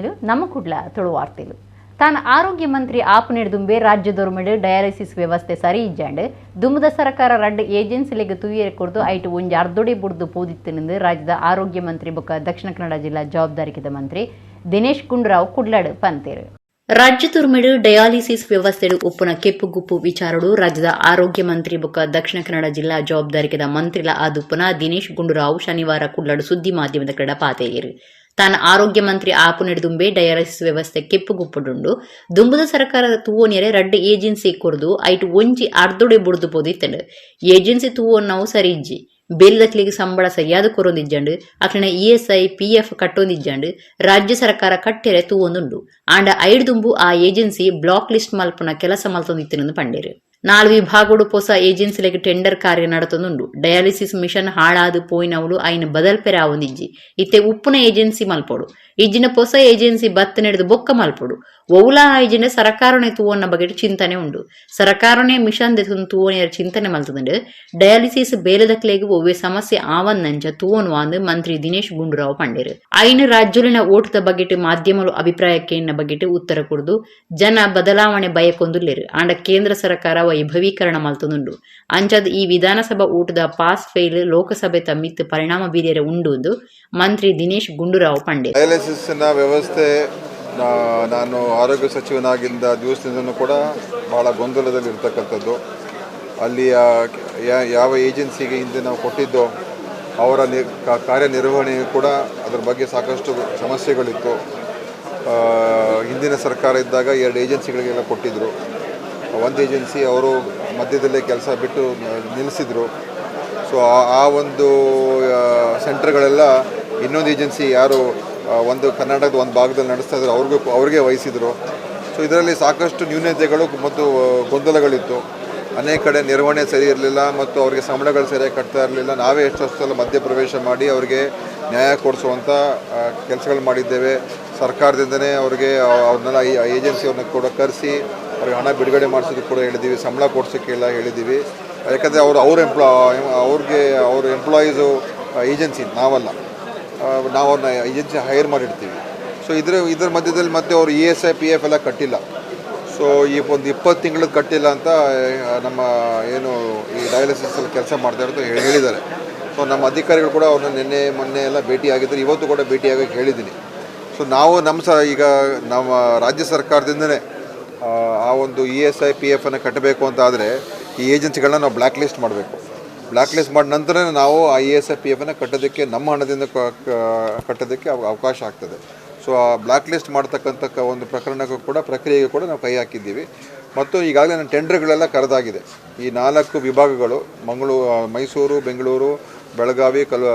ಸೊಲ್ಮೆಲು. ನಮ್ಮ ಕುಡ್ಲ ತುಳುವಾರ್ತೆಲು. ತಾನ್ ಆರೋಗ್ಯ ಮಂತ್ರಿ ಆಪುನೆಡ್ದುಂಬೆ ರಾಜ್ಯದೊರ್ಮೆಡ್ ಡಯಾಲಿಸಿಸ್ ವ್ಯವಸ್ಥೆ ಸರಿ ಇಜ್ಜಾಂಡ್. ದುಂಬುದ ಸರಕಾರ ರಡ್ಡ್ ಏಜೆನ್ಸಿಲೆಗ್ ತೂಯೆರೆ ಕೊರ್ದು ಐಟ್ ಒಂಜಿ ಅರ್ಧೊಡೆ ಬುಡ್ದು ಪೋದಿತ್ತಿನಿಂದ್ ರಾಜ್ಯದ ಆರೋಗ್ಯ ಮಂತ್ರಿ ಬೊಕ್ಕ ದಕ್ಷಿಣ ಕನ್ನಡ ಜಿಲ್ಲಾ ಜವಾಬ್ದಾರಿಕೆದ ಮಂತ್ರಿ ದಿನೇಶ್ ಗುಂಡೂರಾವ್ ಕುಡ್ಲಡ್ ಪಂತೆರ್. ರಾಜ್ಯದೊರ್ಮೆಡ್ ಡಯಾಲಿಸಿಸ್ ವ್ಯವಸ್ಥೆಡ್ ಉಪ್ಪುನ ಕೆಪ್ಪುಗುಪ್ಪು ವಿಚಾರೊಡು ರಾಜ್ಯದ ಆರೋಗ್ಯ ಮಂತ್ರಿ ಬೊಕ್ಕ ದಕ್ಷಿಣ ಕನ್ನಡ ಜಿಲ್ಲಾ ಜವಾಬ್ದಾರಿಕೆದ ಮಂತ್ರಿಲ ಆದುಪ್ಪುನ ದಿನೇಶ್ ಗುಂಡೂರಾವ್ ಶನಿವಾರ ಕುಡ್ಲಡ್ ಸುದ್ದಿ ಮಾಧ್ಯಮದ ಪಾತೆರಿಯೆರ್. ತಾನ್ ಆರೋಗ್ಯ ಮಂತ್ರಿ ಆಪುನೆಡ್ದುಂಬೆ ಡಯಾಲಿಸಿಸ್ ವ್ಯವಸ್ಥೆ ಕೆಪ್ಪುಗುಪ್ಪುಡುಂಡು. ದುಂಬುದ ಸರಕಾರ ತೂವೊನ್ಯರೆ ರಡ್ಡ್ ಏಜೆನ್ಸಿ ಕೊರ್ದು ಐಟ್ ಒಂಜಿ ಅರ್ಧೊಡೆ ಬುಡ್ದು ಪೋದಿತ್ತ್ಂಡ್. ಏಜೆನ್ಸಿ ತೂವೊನ್ನವು ಸರಿ ಇಜ್ಜಿ. ಬೇಲೆದಕ್ಲೆಗ್ ಸಂಬಳ ಸರಿಯಾದ್ ಕೊರೊಂದಿಜ್ಜಂಡ್. ಅಕ್ಲೆನ ಇಎಸ್ಐ, ಪಿಎಫ್ ಕಟ್ಟೊಂದಿಜ್ಜಂಡ್. ರಾಜ್ಯ ಸರಕಾರ ಕಟ್ಟೆರೆ ತೂವೊಂದುಂಡು. ಆಂಡ ಐಡ್ದುಂಬು ಆ ಏಜೆನ್ಸಿ ಬ್ಲಾಕ್ ಲಿಸ್ಟ್ ಮಲ್ಪುನ ಕೆಲಸ ಮಲ್ತೊಂದಿತ್ತ್ಂಡ್ ಪಂಡೆರ್. ನಾಲ್ ವಿಭಾಗೊಡು ಪೊಸ ಏಜೆನ್ಸಿಲೆಗ್ ಟೆಂಡರ್ ಕಾರ್ಯ ನಡತೊಂದುಂಡು. ಡಯಾಲಿಸಿಸ್ ಮಿಷನ್ ಹಾಳಾದ್ ಪೋಯಿನವುಲು ಐನ್ ಬದಲ್ಪೆರೆ ಆವೊಂದಿಜ್ಜಿ. ಇತ್ತೆ ಉಪ್ಪುನ ಏಜೆನ್ಸಿ ಮಲ್ಪೊಡು. ಇಜ್ಜಿಂಡ ಪೊಸ ಏಜೆನ್ಸಿ ಬತ್ತಿನೆಡ್ದ್ ಬೊಕ್ಕ ಮಲ್ಪೊಡು. ಒವ್ಲಾ ಆಯಿಜಿಂಡ ಸರಕಾರೊನೆ ತೂವೊನ್ನ ಬಗೆಟ್ ಚಿಂತನೆ ಉಂಡು. ಸರಕಾರೊನೆ ಮಿಷನ್ ದೆತೊಂದು ತೂವೊನಿಯೆರೆ ಚಿಂತನೆ ಮಲ್ತ್ದ್ಂಡ್. ಡಯಾಲಿಸಿಸ್ ಬೇಲೆದಕ್ಲೆಗ್ ಒವ್ವೇ ಸಮಸ್ಯೆ ಆವಂದ್ನಂಚ ತೂವೊನುವಾಂದ್ ಮಂತ್ರಿ ದಿನೇಶ್ ಗುಂಡೂರಾವ್ ಪಂಡೆರ್. ಐನ್ ರಾಜ್ಯೊಲೆನ ಓಟುದ ಬಗೆಟ್ ಮಾಧ್ಯಮೊಲು ಅಭಿಪ್ರಾಯ ಕೇನ್ನ ಬಗೆಟ್ ಉತ್ತರ ಕೊರ್ದು, ಜನ ಬದಲಾವಣೆ ಬಯಕೊಂದುಲ್ಲೆರ್. ಆಂಡ ಕೇಂದ್ರ ಸರಕಾರ ವೈಭವೀಕರಣ ಮಲ್ತೊಂದುಂಡು. ಅಂಚಾದ್ ಈ ವಿಧಾನಸಭಾ ಓಟುದ ಪಾಸ್ ಫೇಲ್ ಲೋಕಸಭೆತ ಮಿತ್ತ್ ಪರಿಣಾಮ ಬೀರ್ಯೆರೆ ಉಂಡು ಮಂತ್ರಿ ದಿನೇಶ್ ಗುಂಡೂರಾವ್ ಪಂಡೆರ್. ಡಯಾಲಿಸಿಸ್ನ ವ್ಯವಸ್ಥೆ ನಾನು ಆರೋಗ್ಯ ಸಚಿವನಾಗಿದ್ದ ದಿವಸದಿಂದನೂ ಕೂಡ ಭಾಳ ಗೊಂದಲದಲ್ಲಿ ಇರ್ತಕ್ಕಂಥದ್ದು. ಅಲ್ಲಿಯ ಯಾವ ಏಜೆನ್ಸಿಗೆ ಹಿಂದೆ ನಾವು ಕೊಟ್ಟಿದ್ದೋ ಅವರ ಕಾರ್ಯನಿರ್ವಹಣೆಯು ಕೂಡ ಅದರ ಬಗ್ಗೆ ಸಾಕಷ್ಟು ಸಮಸ್ಯೆಗಳಿತ್ತು. ಹಿಂದಿನ ಸರ್ಕಾರ ಇದ್ದಾಗ ಎರಡು ಏಜೆನ್ಸಿಗಳಿಗೆಲ್ಲ ಕೊಟ್ಟಿದ್ದರು. ಒಂದು ಏಜೆನ್ಸಿ ಅವರು ಮಧ್ಯದಲ್ಲೇ ಕೆಲಸ ಬಿಟ್ಟು ನಿಲ್ಲಿಸಿದರು. ಸೊ ಆ ಆ ಒಂದು ಸೆಂಟರ್ಗಳೆಲ್ಲ ಇನ್ನೊಂದು ಏಜೆನ್ಸಿ ಯಾರು ಒಂದು ಕರ್ನಾಟಕದ ಒಂದು ಭಾಗದಲ್ಲಿ ನಡೆಸ್ತಾ ಇದ್ರು, ಅವ್ರಿಗೂ ಅವ್ರಿಗೆ ವಹಿಸಿದರು. ಸೊ ಇದರಲ್ಲಿ ಸಾಕಷ್ಟು ನ್ಯೂನತೆಗಳು ಮತ್ತು ಗೊಂದಲಗಳಿತ್ತು. ಅನೇಕ ಕಡೆ ನಿರ್ವಹಣೆ ಸರಿ ಇರಲಿಲ್ಲ ಮತ್ತು ಅವರಿಗೆ ಸಂಬಳಗಳು ಸರಿಯಾಗಿ ಕಟ್ತಾ ಇರಲಿಲ್ಲ. ನಾವೇ ಎಷ್ಟೋ ಸಲ ಮಧ್ಯಪ್ರವೇಶ ಮಾಡಿ ಅವರಿಗೆ ನ್ಯಾಯ ಕೊಡಿಸುವಂಥ ಕೆಲಸಗಳು ಮಾಡಿದ್ದೇವೆ. ಸರ್ಕಾರದಿಂದನೇ ಅವರಿಗೆ ಅವ್ರನ್ನೆಲ್ಲ ಈ ಏಜೆನ್ಸಿಯವ್ರನ್ನ ಕೂಡ ಕರೆಸಿ ಅವ್ರಿಗೆ ಹಣ ಬಿಡುಗಡೆ ಮಾಡಿಸೋದಕ್ಕೆ ಕೂಡ ಹೇಳಿದ್ದೀವಿ, ಸಂಬಳ ಕೊಡ್ಸೋಕ್ಕೆಲ್ಲ ಹೇಳಿದ್ದೀವಿ. ಯಾಕಂದರೆ ಅವರು ಅವ್ರ ಅವ್ರಿಗೆ ಅವ್ರ ಎಂಪ್ಲಾಯೀಸು ಏಜೆನ್ಸಿ, ನಾವಲ್ಲ. ನಾವು ಅವ್ರನ್ನ ಏಜೆನ್ಸಿ ಹೈರ್ ಮಾಡಿರ್ತೀವಿ. ಸೊ ಇದ್ರ ಇದ್ರ ಮಧ್ಯದಲ್ಲಿ ಮತ್ತೆ ಅವರು ಇಎಸ್ಐ, ಪಿಎಫ್ ಎಲ್ಲ ಕಟ್ಟಿಲ್ಲ. ಸೊ ಈ ಒಂದು 20 ತಿಂಗಳು ಕಟ್ಟಿಲ್ಲ ಅಂತ ನಮ್ಮ ಏನು ಈ ಡಯಾಲಿಸಿಸ್ ಅಲ್ಲಿ ಕೆಲಸ ಮಾಡ್ತಾ ಇರೋದು ಹೇಳಿದ್ದಾರೆ. ಸೊ ನಮ್ಮ ಅಧಿಕಾರಿಗಳು ಕೂಡ ಅವ್ರನ್ನ ನಿನ್ನೆ ಮೊನ್ನೆ ಎಲ್ಲ ಭೇಟಿ ಆಗಿದ್ದಾರೆ. ಇವತ್ತು ಕೂಡ ಭೇಟಿಯಾಗಕ್ಕೆ ಹೇಳಿದ್ದೀನಿ. ಸೊ ನಾವು ನಮ್ಮ ಈಗ ನಮ್ಮ ರಾಜ್ಯ ಸರ್ಕಾರದಿಂದನೇ ಆ ಒಂದು ಇಎಸ್ಐ, ಪಿಎಫ್ ಅನ್ನು ಕಟ್ಟಬೇಕು ಅಂತ ಆದರೆ ಈ ಏಜೆನ್ಸಿಗಳನ್ನ ನಾವು ಬ್ಲ್ಯಾಕ್ ಲಿಸ್ಟ್ ಮಾಡಬೇಕು. ಬ್ಲ್ಯಾಕ್ ಲಿಸ್ಟ್ ಮಾಡಿದ ನಂತರ ನಾವು ಆ ಇಎಸ್ಐ, ಪಿಎಫನ್ನು ಕಟ್ಟೋದಕ್ಕೆ, ನಮ್ಮ ಹಣದಿಂದ ಕಟ್ಟೋದಕ್ಕೆ ಅವಕಾಶ ಆಗ್ತದೆ. ಸೊ ಆ ಬ್ಲ್ಯಾಕ್ ಲಿಸ್ಟ್ ಮಾಡ್ತಕ್ಕಂಥ ಒಂದು ಪ್ರಕರಣಕ್ಕೂ ಕೂಡ, ಪ್ರಕ್ರಿಯೆಗೂ ಕೂಡ ನಾವು ಕೈ ಹಾಕಿದ್ದೀವಿ. ಮತ್ತು ಈಗಾಗಲೇ ನನ್ನ ಟೆಂಡರ್ಗಳೆಲ್ಲ ಕರೆದಾಗಿದೆ. ಈ ನಾಲ್ಕು ವಿಭಾಗಗಳು, ಮೈಸೂರು, ಬೆಂಗಳೂರು, ಬೆಳಗಾವಿ,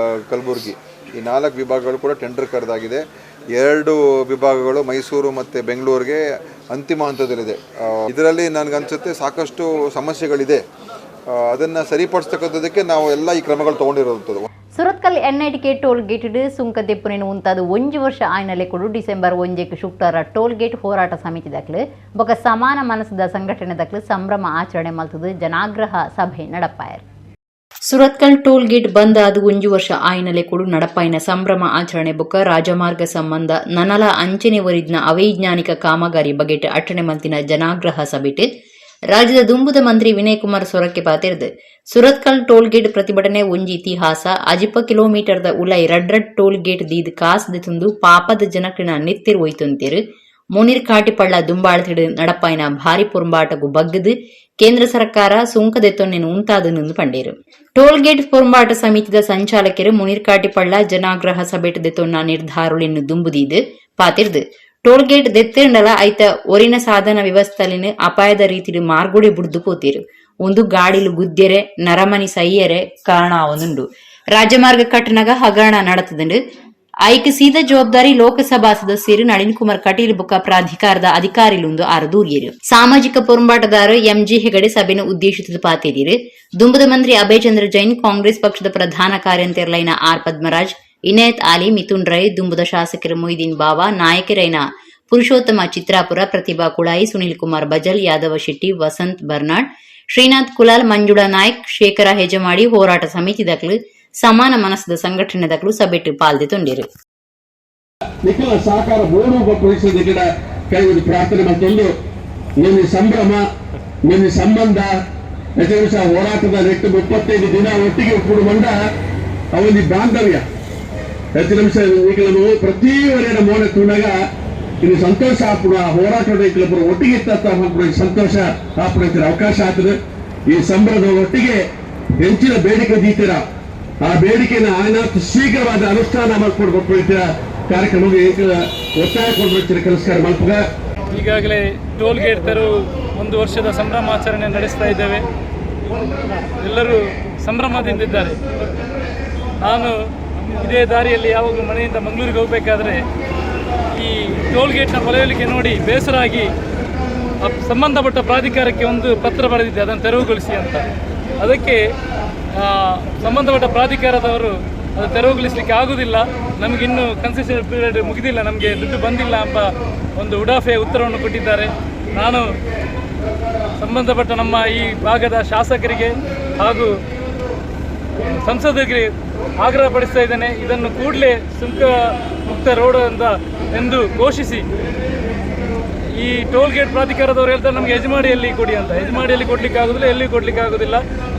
ಕಲಬುರಗಿ, ಈ ನಾಲ್ಕು ವಿಭಾಗಗಳು ಕೂಡ ಟೆಂಡರ್ ಕರೆದಾಗಿದೆ. ಎರಡು ವಿಭಾಗಗಳು, ಮೈಸೂರು ಮತ್ತು ಬೆಂಗಳೂರಿಗೆ, ಅಂತಿಮ ಹಂತದಲ್ಲಿದೆ. ಇದರಲ್ಲಿ ನನಗನ್ಸುತ್ತೆ ಸಾಕಷ್ಟು ಸಮಸ್ಯೆಗಳಿದೆ. ಅದನ್ನು ಸರಿಪಡಿಸ್ತಕ್ಕಂಥದ್ದಕ್ಕೆ ನಾವು ಎಲ್ಲ ಈ ಕ್ರಮಗಳು ತೊಗೊಂಡಿರುವಂಥದ್ದು. ಸುರತ್ಕಲ್ ಎನ್ಐಟಿಕೆ ಟೋಲ್ ಗೇಟ್ ಸುಂಕ ದೆಪ್ಪುನೆನ್ ಉಂತಾದ್ ಒಂಜಿ ವರ್ಷ ಆಯ್ನಲೆ ಕೊಡು ಡಿಸೆಂಬರ್ 1ಕ್ಕೆ ಶುಕ್ರವಾರ ಟೋಲ್ ಗೇಟ್ ಹೋರಾಟ ಸಮಿತಿ ದಾಖಲು ಬೊಕ ಸಮಾನ ಮನಸ್ಸದ ಸಂಘಟನೆ ದಾಖಲು ಸಂಭ್ರಮ ಆಚರಣೆ ಮಲ್ತದು ಜನಾಗ್ರಹ ಸಭೆ ನಡಪಾಯರ್. ಸುರತ್ಕಲ್ ಟೋಲ್ ಗೇಟ್ ಬಂದ್ ಆದ್ ಒಂಜಿ ವರ್ಷ ಆಯ್ನಲೆ ಕೊಡು ನಡಪಾಯಿನ ಸಂಭ್ರಮ ಆಚರಣೆ ಬೊಕ್ಕ ರಾಜಮಾರ್ಗ ಸಂಬಂಧ ನನಲ ಅಂಚನೆ ಒರಿದ್ನ ಅವೈಜ್ಞಾನಿಕ ಕಾಮಗಾರಿ ಬಗೆಟ್ ಅಟ್ಟಣೆ ಮಲ್ತಿನ ಜನಾಗ್ರಹ ಸಭೆಟ್ ರಾಜ್ಯದ ದುಂಬುದ ಮಂತ್ರಿ ವಿನಯ್ ಕುಮಾರ್ ಸೊರಕೆ ಪಾತೆರ್ದ್, ಸುರತ್ಕಲ್ ಟೋಲ್ ಗೇಟ್ ಪ್ರತಿಭಟನೆ ಒಂಜಿ ಇತಿಹಾಸ. 50 ಕಿಲೋಮೀಟರ್ದ ಉಲೈ ರಡ್ಡ್ ರಡ್ಡ್ ಟೋಲ್ ಗೇಟ್ ದೀದ್ ಕಾಸ್ ದೆತೊಂದು ಪಾಪದ ಜನಕ್ಲೆನ ನೆತ್ತೆರ್ ಒಯ್ತೊಂತೆರ್. ಮುನೀರ್ ಕಾಟಿಪಳ್ಳ ದುಂಬಾಳ್ತಿಡ್ ನಡಪಾಯಿನ ಭಾರಿ ಪೊರುಂಬಾಟಗು ಬಗ್ಗದ್ ಕೇಂದ್ರ ಸರ್ಕಾರ ಸುಂಕ ದೆತ್ತೊನ್ನೆನ್ ಉಂತಾದನು ಪಂಡೇರು. ಟೋಲ್ ಗೇಟ್ ಪೊರುಂಬಾಟ ಸಮಿತಿದ ಸಂಚಾಲಕರು ಮುನೀರ್ ಕಾಟಿಪಳ್ಳ ಜನಾಗ್ರಹ ಸಭೆಟ್ ದೆತೊನ್ನ ನಿರ್ಧಾರೊಲೆನ್ ದುಂಬುದೀದ್ ಪಾತೆರ್ದ್, ಟೋಲ್ ಗೇಟ್ ದೆತ್ತೆರ್ಂಡಲ ಐತ ಒರಿನ ಸಾಧನ ವ್ಯವಸ್ಥೆಲಿನ್ ಅಪಾಯದ ರೀತಿಡ್ ಮಾರ್ಗೊಡೆ ಬುಡ್ದು ಪೋತೆರ್. ಉಂದು ಗಾಡಿಲು ಗುದ್ದೆರೆ, ನರಮನಿ ಸೈಯರೆ ಕಾರಣ ಆವೊಂದುಂಡು. ರಾಜಮಾರ್ಗ ಕಟ್ಟನಗ ಹಗರಣ ನಡತುದುಂಡು. ಐಕ್ ಸೀದಾ ಜವಾಬ್ದಾರಿ ಲೋಕಸಭಾ ಸದಸ್ಯರು ನಳಿನ್ ಕುಮಾರ್ ಕಟೀಲ್ ಬೊಕ್ಕ ಪ್ರಾಧಿಕಾರದ ಅಧಿಕಾರಿಲುಂದು ಆರ್ ದೂರಿಯರು. ಸಾಮಾಜಿಕ ಪೊರುಂಬಾಟದಾರ ಎಂಜಿ ಹೆಗಡೆ ಸಭೆಯನ್ನು ಉದ್ದೇಶಿಸಿದ ಪಾತೆರಿಯರು. ದುಂಬುದ ಮಂತ್ರಿ ಅಭಯಚಂದ್ರ ಜೈನ್, ಕಾಂಗ್ರೆಸ್ ಪಕ್ಷದ ಪ್ರಧಾನ ಕಾರ್ಯಂತೆರ್ಲೈನ ಆರ್ ಪದ್ಮರಾಜ್, ಇನಾಯತ್ ಆಲಿ, ಮಿಥುನ್ ರೈ, ದುಂಬುದ ಶಾಸಕರು ಮೊಯ್ದೀನ್ ಬಾವಾ, ನಾಯಕರೈನ ಪುರುಷೋತ್ತಮ ಚಿತ್ರಾಪುರ, ಪ್ರತಿಭಾ ಕುಳಾಯಿ, ಸುನಿಲ್ ಕುಮಾರ್ ಬಜಲ್, ಯಾದವ ಶೆಟ್ಟಿ, ವಸಂತ್ ಬರ್ನಾಡ್, ಶ್ರೀನಾಥ್ ಕುಲಾಲ್, ಮಂಜುಳಾ ನಾಯ್ಕ್, ಶೇಖರ ಹೆಜಮಾಡಿ, ಹೋರಾಟ ಸಮಿತಿ ದಾಖಲು, ಸಮಾನ ಮನಸ್ಸದ ಸಂಘಟನೆ ದಾಖಲು ಸಭೆಟ್ ಪಾಲ್ದೆ ತೊಂಡಿರು. ನಿಖಲ ಸಹಕಾರ ಬೋರ್ಡು ಪೊಲೀಸ್ ಗಿಡ ಕೈ ಒಂದು ಪ್ರಾರ್ಥನೆ ಮತ್ತೊಂದು ನಿಮ್ಮ ಸಂಭ್ರಮ, ನಿಮ್ಮ ಸಂಬಂಧ ಹೆಚ್ಚು ಹೋರಾಟದ ನೆಟ್ಟು 35 ದಿನ ಒಟ್ಟಿಗೆ ಕೂಡುವಂಡ ಅವನಿ ಬಾಂಧವ್ಯ ಹೆಚ್ಚು ನಿಮಿಷ ಈಗಲೂ ಪ್ರತಿವರೆಯ ಮೋನೆ ತೂಡಾಗ ಇನ್ನು ಸಂತೋಷ ಆಪುಣ ಹೋರಾಟದ ಇಕ್ಕಲಪುರ ಒಟ್ಟಿಗೆ ಇತ್ತ ಸಂತೋಷ ಆಪುಣ ಅವಕಾಶ ಆಗ್ತದೆ. ಈ ಸಂಭ್ರಮದ ಒಟ್ಟಿಗೆ ಹೆಚ್ಚಿನ ಬೇಡಿಕೆ ದೀತೀರ, ಆ ಬೇಡಿಕೆನ ಆಯ್ನಾತ್ ಶೀಘ್ರವಾದ ಅನುಷ್ಠಾನ ಮಾಡಿಕೊಡ್ಬೇಕು ಕಾರ್ಯಕ್ರಮಕ್ಕೆ ಒತ್ತಾಯ ಕೊಡ್ಬೇಕು ಕೆಲಸಕಾರ ಮಲ್ಪಗ. ಈಗಾಗಲೇ ಟೋಲ್ ಗೇಟ್ ತೆರವು 1 ವರ್ಷದ ಸಂಭ್ರಮಾಚರಣೆ ನಡೆಸ್ತಾ ಇದ್ದೇವೆ. ಎಲ್ಲರೂ ಸಂಭ್ರಮದಿಂದಿದ್ದಾರೆ. ನಾನು ಇದೇ ದಾರಿಯಲ್ಲಿ ಯಾವಾಗಲೂ ಮನೆಯಿಂದ ಮಂಗಳೂರಿಗೆ ಹೋಗಬೇಕಾದ್ರೆ ಈ ಟೋಲ್ ಗೇಟ್ನ ಪಳೆಯುಳಿಕೆ ನೋಡಿ ಬೇಸರಾಗಿ ಸಂಬಂಧಪಟ್ಟ ಪ್ರಾಧಿಕಾರಕ್ಕೆ ಒಂದು ಪತ್ರ ಬರೆದಿದ್ದೆ, ಅದನ್ನು ತೆರವುಗೊಳಿಸಿ ಅಂತ. ಅದಕ್ಕೆ ಸಂಬಂಧಪಟ್ಟ ಪ್ರಾಧಿಕಾರದವರು ಅದು ತೆರವುಗೊಳಿಸಲಿಕ್ಕೆ ಆಗುವುದಿಲ್ಲ, ನಮಗಿನ್ನೂ ಕನ್ಸೆಷನ್ ಪೀರಿಯಡ್ ಮುಗಿದಿಲ್ಲ, ನಮಗೆ ದುಡ್ಡು ಬಂದಿಲ್ಲ ಎಂಬ ಒಂದು ಉಡಾಫೆಯ ಉತ್ತರವನ್ನು ಕೊಟ್ಟಿದ್ದಾರೆ. ನಾನು ಸಂಬಂಧಪಟ್ಟ ನಮ್ಮ ಈ ಭಾಗದ ಶಾಸಕರಿಗೆ ಹಾಗೂ ಸಂಸದರಿಗೆ ಆಗ್ರಹ ಪಡಿಸ್ತಾ ಇದ್ದೇನೆ, ಇದನ್ನು ಕೂಡಲೇ ಸುಂಕ ಮುಕ್ತ ರೋಡ್ ಅಂತ ಎಂದು ಘೋಷಿಸಿ. ಈ ಟೋಲ್ ಗೇಟ್ ಪ್ರಾಧಿಕಾರದವರು ಹೇಳ್ತಾರೆ ನಮಗೆ ಯಜಮಾಡಿಯಲ್ಲಿ ಕೊಡಿ ಅಂತ. ಯಜಮಾಡಿಯಲ್ಲಿ ಕೊಡಲಿಕ್ಕೆ ಆಗೋದಿಲ್ಲ, ಎಲ್ಲಿಯೂ ಕೊಡಲಿಕ್ಕೆ ಆಗೋದಿಲ್ಲ.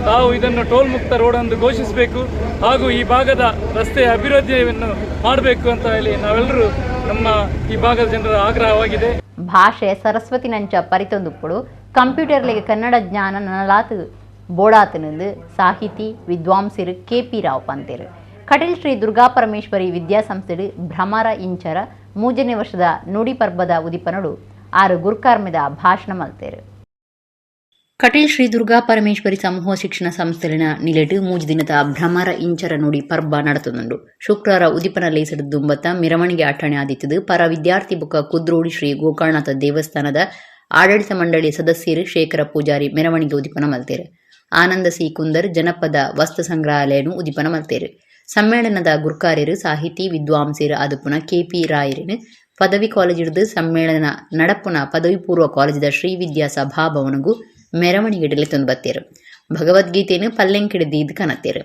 ತಾವು ಇದನ್ನು ಟೋಲ್ ಮುಕ್ತ ರೋಡ್ ಎಂದು ಘೋಷಿಸಬೇಕು ಹಾಗೂ ಈ ಭಾಗದ ರಸ್ತೆಯ ಅಭಿವೃದ್ಧಿಯನ್ನು ಮಾಡಬೇಕು ಅಂತ ಹೇಳಿ ನಾವೆಲ್ಲರೂ ನಮ್ಮ ಈ ಭಾಗದ ಜನರ ಆಗ್ರಹವಾಗಿದೆ. ಭಾಷೆ ಸರಸ್ವತಿ ನಂಚ ಪರಿತೊಂದುಪ್ಪುಡು ಕಂಪ್ಯೂಟರ್ಲಿಗೆ ಕನ್ನಡ ಜ್ಞಾನ ನನಲಾತು ಬೋಡಾತನಂದು ಸಾಹಿತಿ ವಿದ್ವಾಂಸರು ಕೆ ಪಿ ರಾವ್ ಪಂತೇರು. ಕಟೀಲ್ ಶ್ರೀ ದುರ್ಗಾ ಪರಮೇಶ್ವರಿ ವಿದ್ಯಾಸಂಸ್ಥೆ ಭ್ರಮರ ಇಂಚರ 3ನೇ ವರ್ಷದ ನುಡಿ ಪರ್ಬದ ಉದಿಪನಡು 6 ಗುರ್ಕಾರ್ಮೆದ ಭಾಷಣ ಮಲ್ತೇರು. ಕಟೀಲ್ ಶ್ರೀ ದುರ್ಗಾ ಪರಮೇಶ್ವರಿ ಸಮೂಹ ಶಿಕ್ಷಣ ಸಂಸ್ಥೆಲಿನ ನಿಲೆಟು 3 ದಿನದ ಭ್ರಮರ ಇಂಚರ ನುಡಿ ಪರ್ಬ ನಡತುಂಡು. ಶುಕ್ರವಾರ ಉದಿಪನ ಲೇಸಡು ದುಂಬತ್ತ ಮೆರವಣಿಗೆ ಅಟ್ಟಣೆ ಆದಿತ್ತದು. ಪರ ವಿದ್ಯಾರ್ಥಿ ಬುಕ್ಕ ಕುದ್ರೋಡಿ ಶ್ರೀ ಗೋಕರ್ಣನಾಥ ದೇವಸ್ಥಾನದ ಆಡಳಿತ ಮಂಡಳಿಯ ಸದಸ್ಯರು ಶೇಖರ ಪೂಜಾರಿ ಮೆರವಣಿಗೆ ಉದಿಪನ ಮಲ್ತೇರು. ಆನಂದ ಸಿ ಕುಂದರ್ ಜನಪದ ವಸ್ತು ಸಂಗ್ರಹಾಲಯನು ಉದಿಪನ ಮಲ್ತೇರು. ಸಮ್ಮೇಳನದ ಗುರ್ಕಾರ್ಯರು ಸಾಹಿತಿ ವಿದ್ವಾಂಸರು ಆದುಪುನ ಕೆಪಿ ರಾಯರಿನ ಪದವಿ ಕಾಲೇಜಿಡ್ದು ಸಮ್ಮೇಳನ ನಡಪುನ ಪದವಿ ಪೂರ್ವ ಕಾಲೇಜಿದ ಶ್ರೀ ವಿದ್ಯಾ ಸಭಾಭವನಗೂ ಮೆರವಣಿಗೆ ಬತ್ತೇರು. ಭಗವದ್ಗೀತೆಯನ್ನು ಪಲ್ಲೆಂಕಿಡಿದೀದ್ ಕನತ್ತೇರು.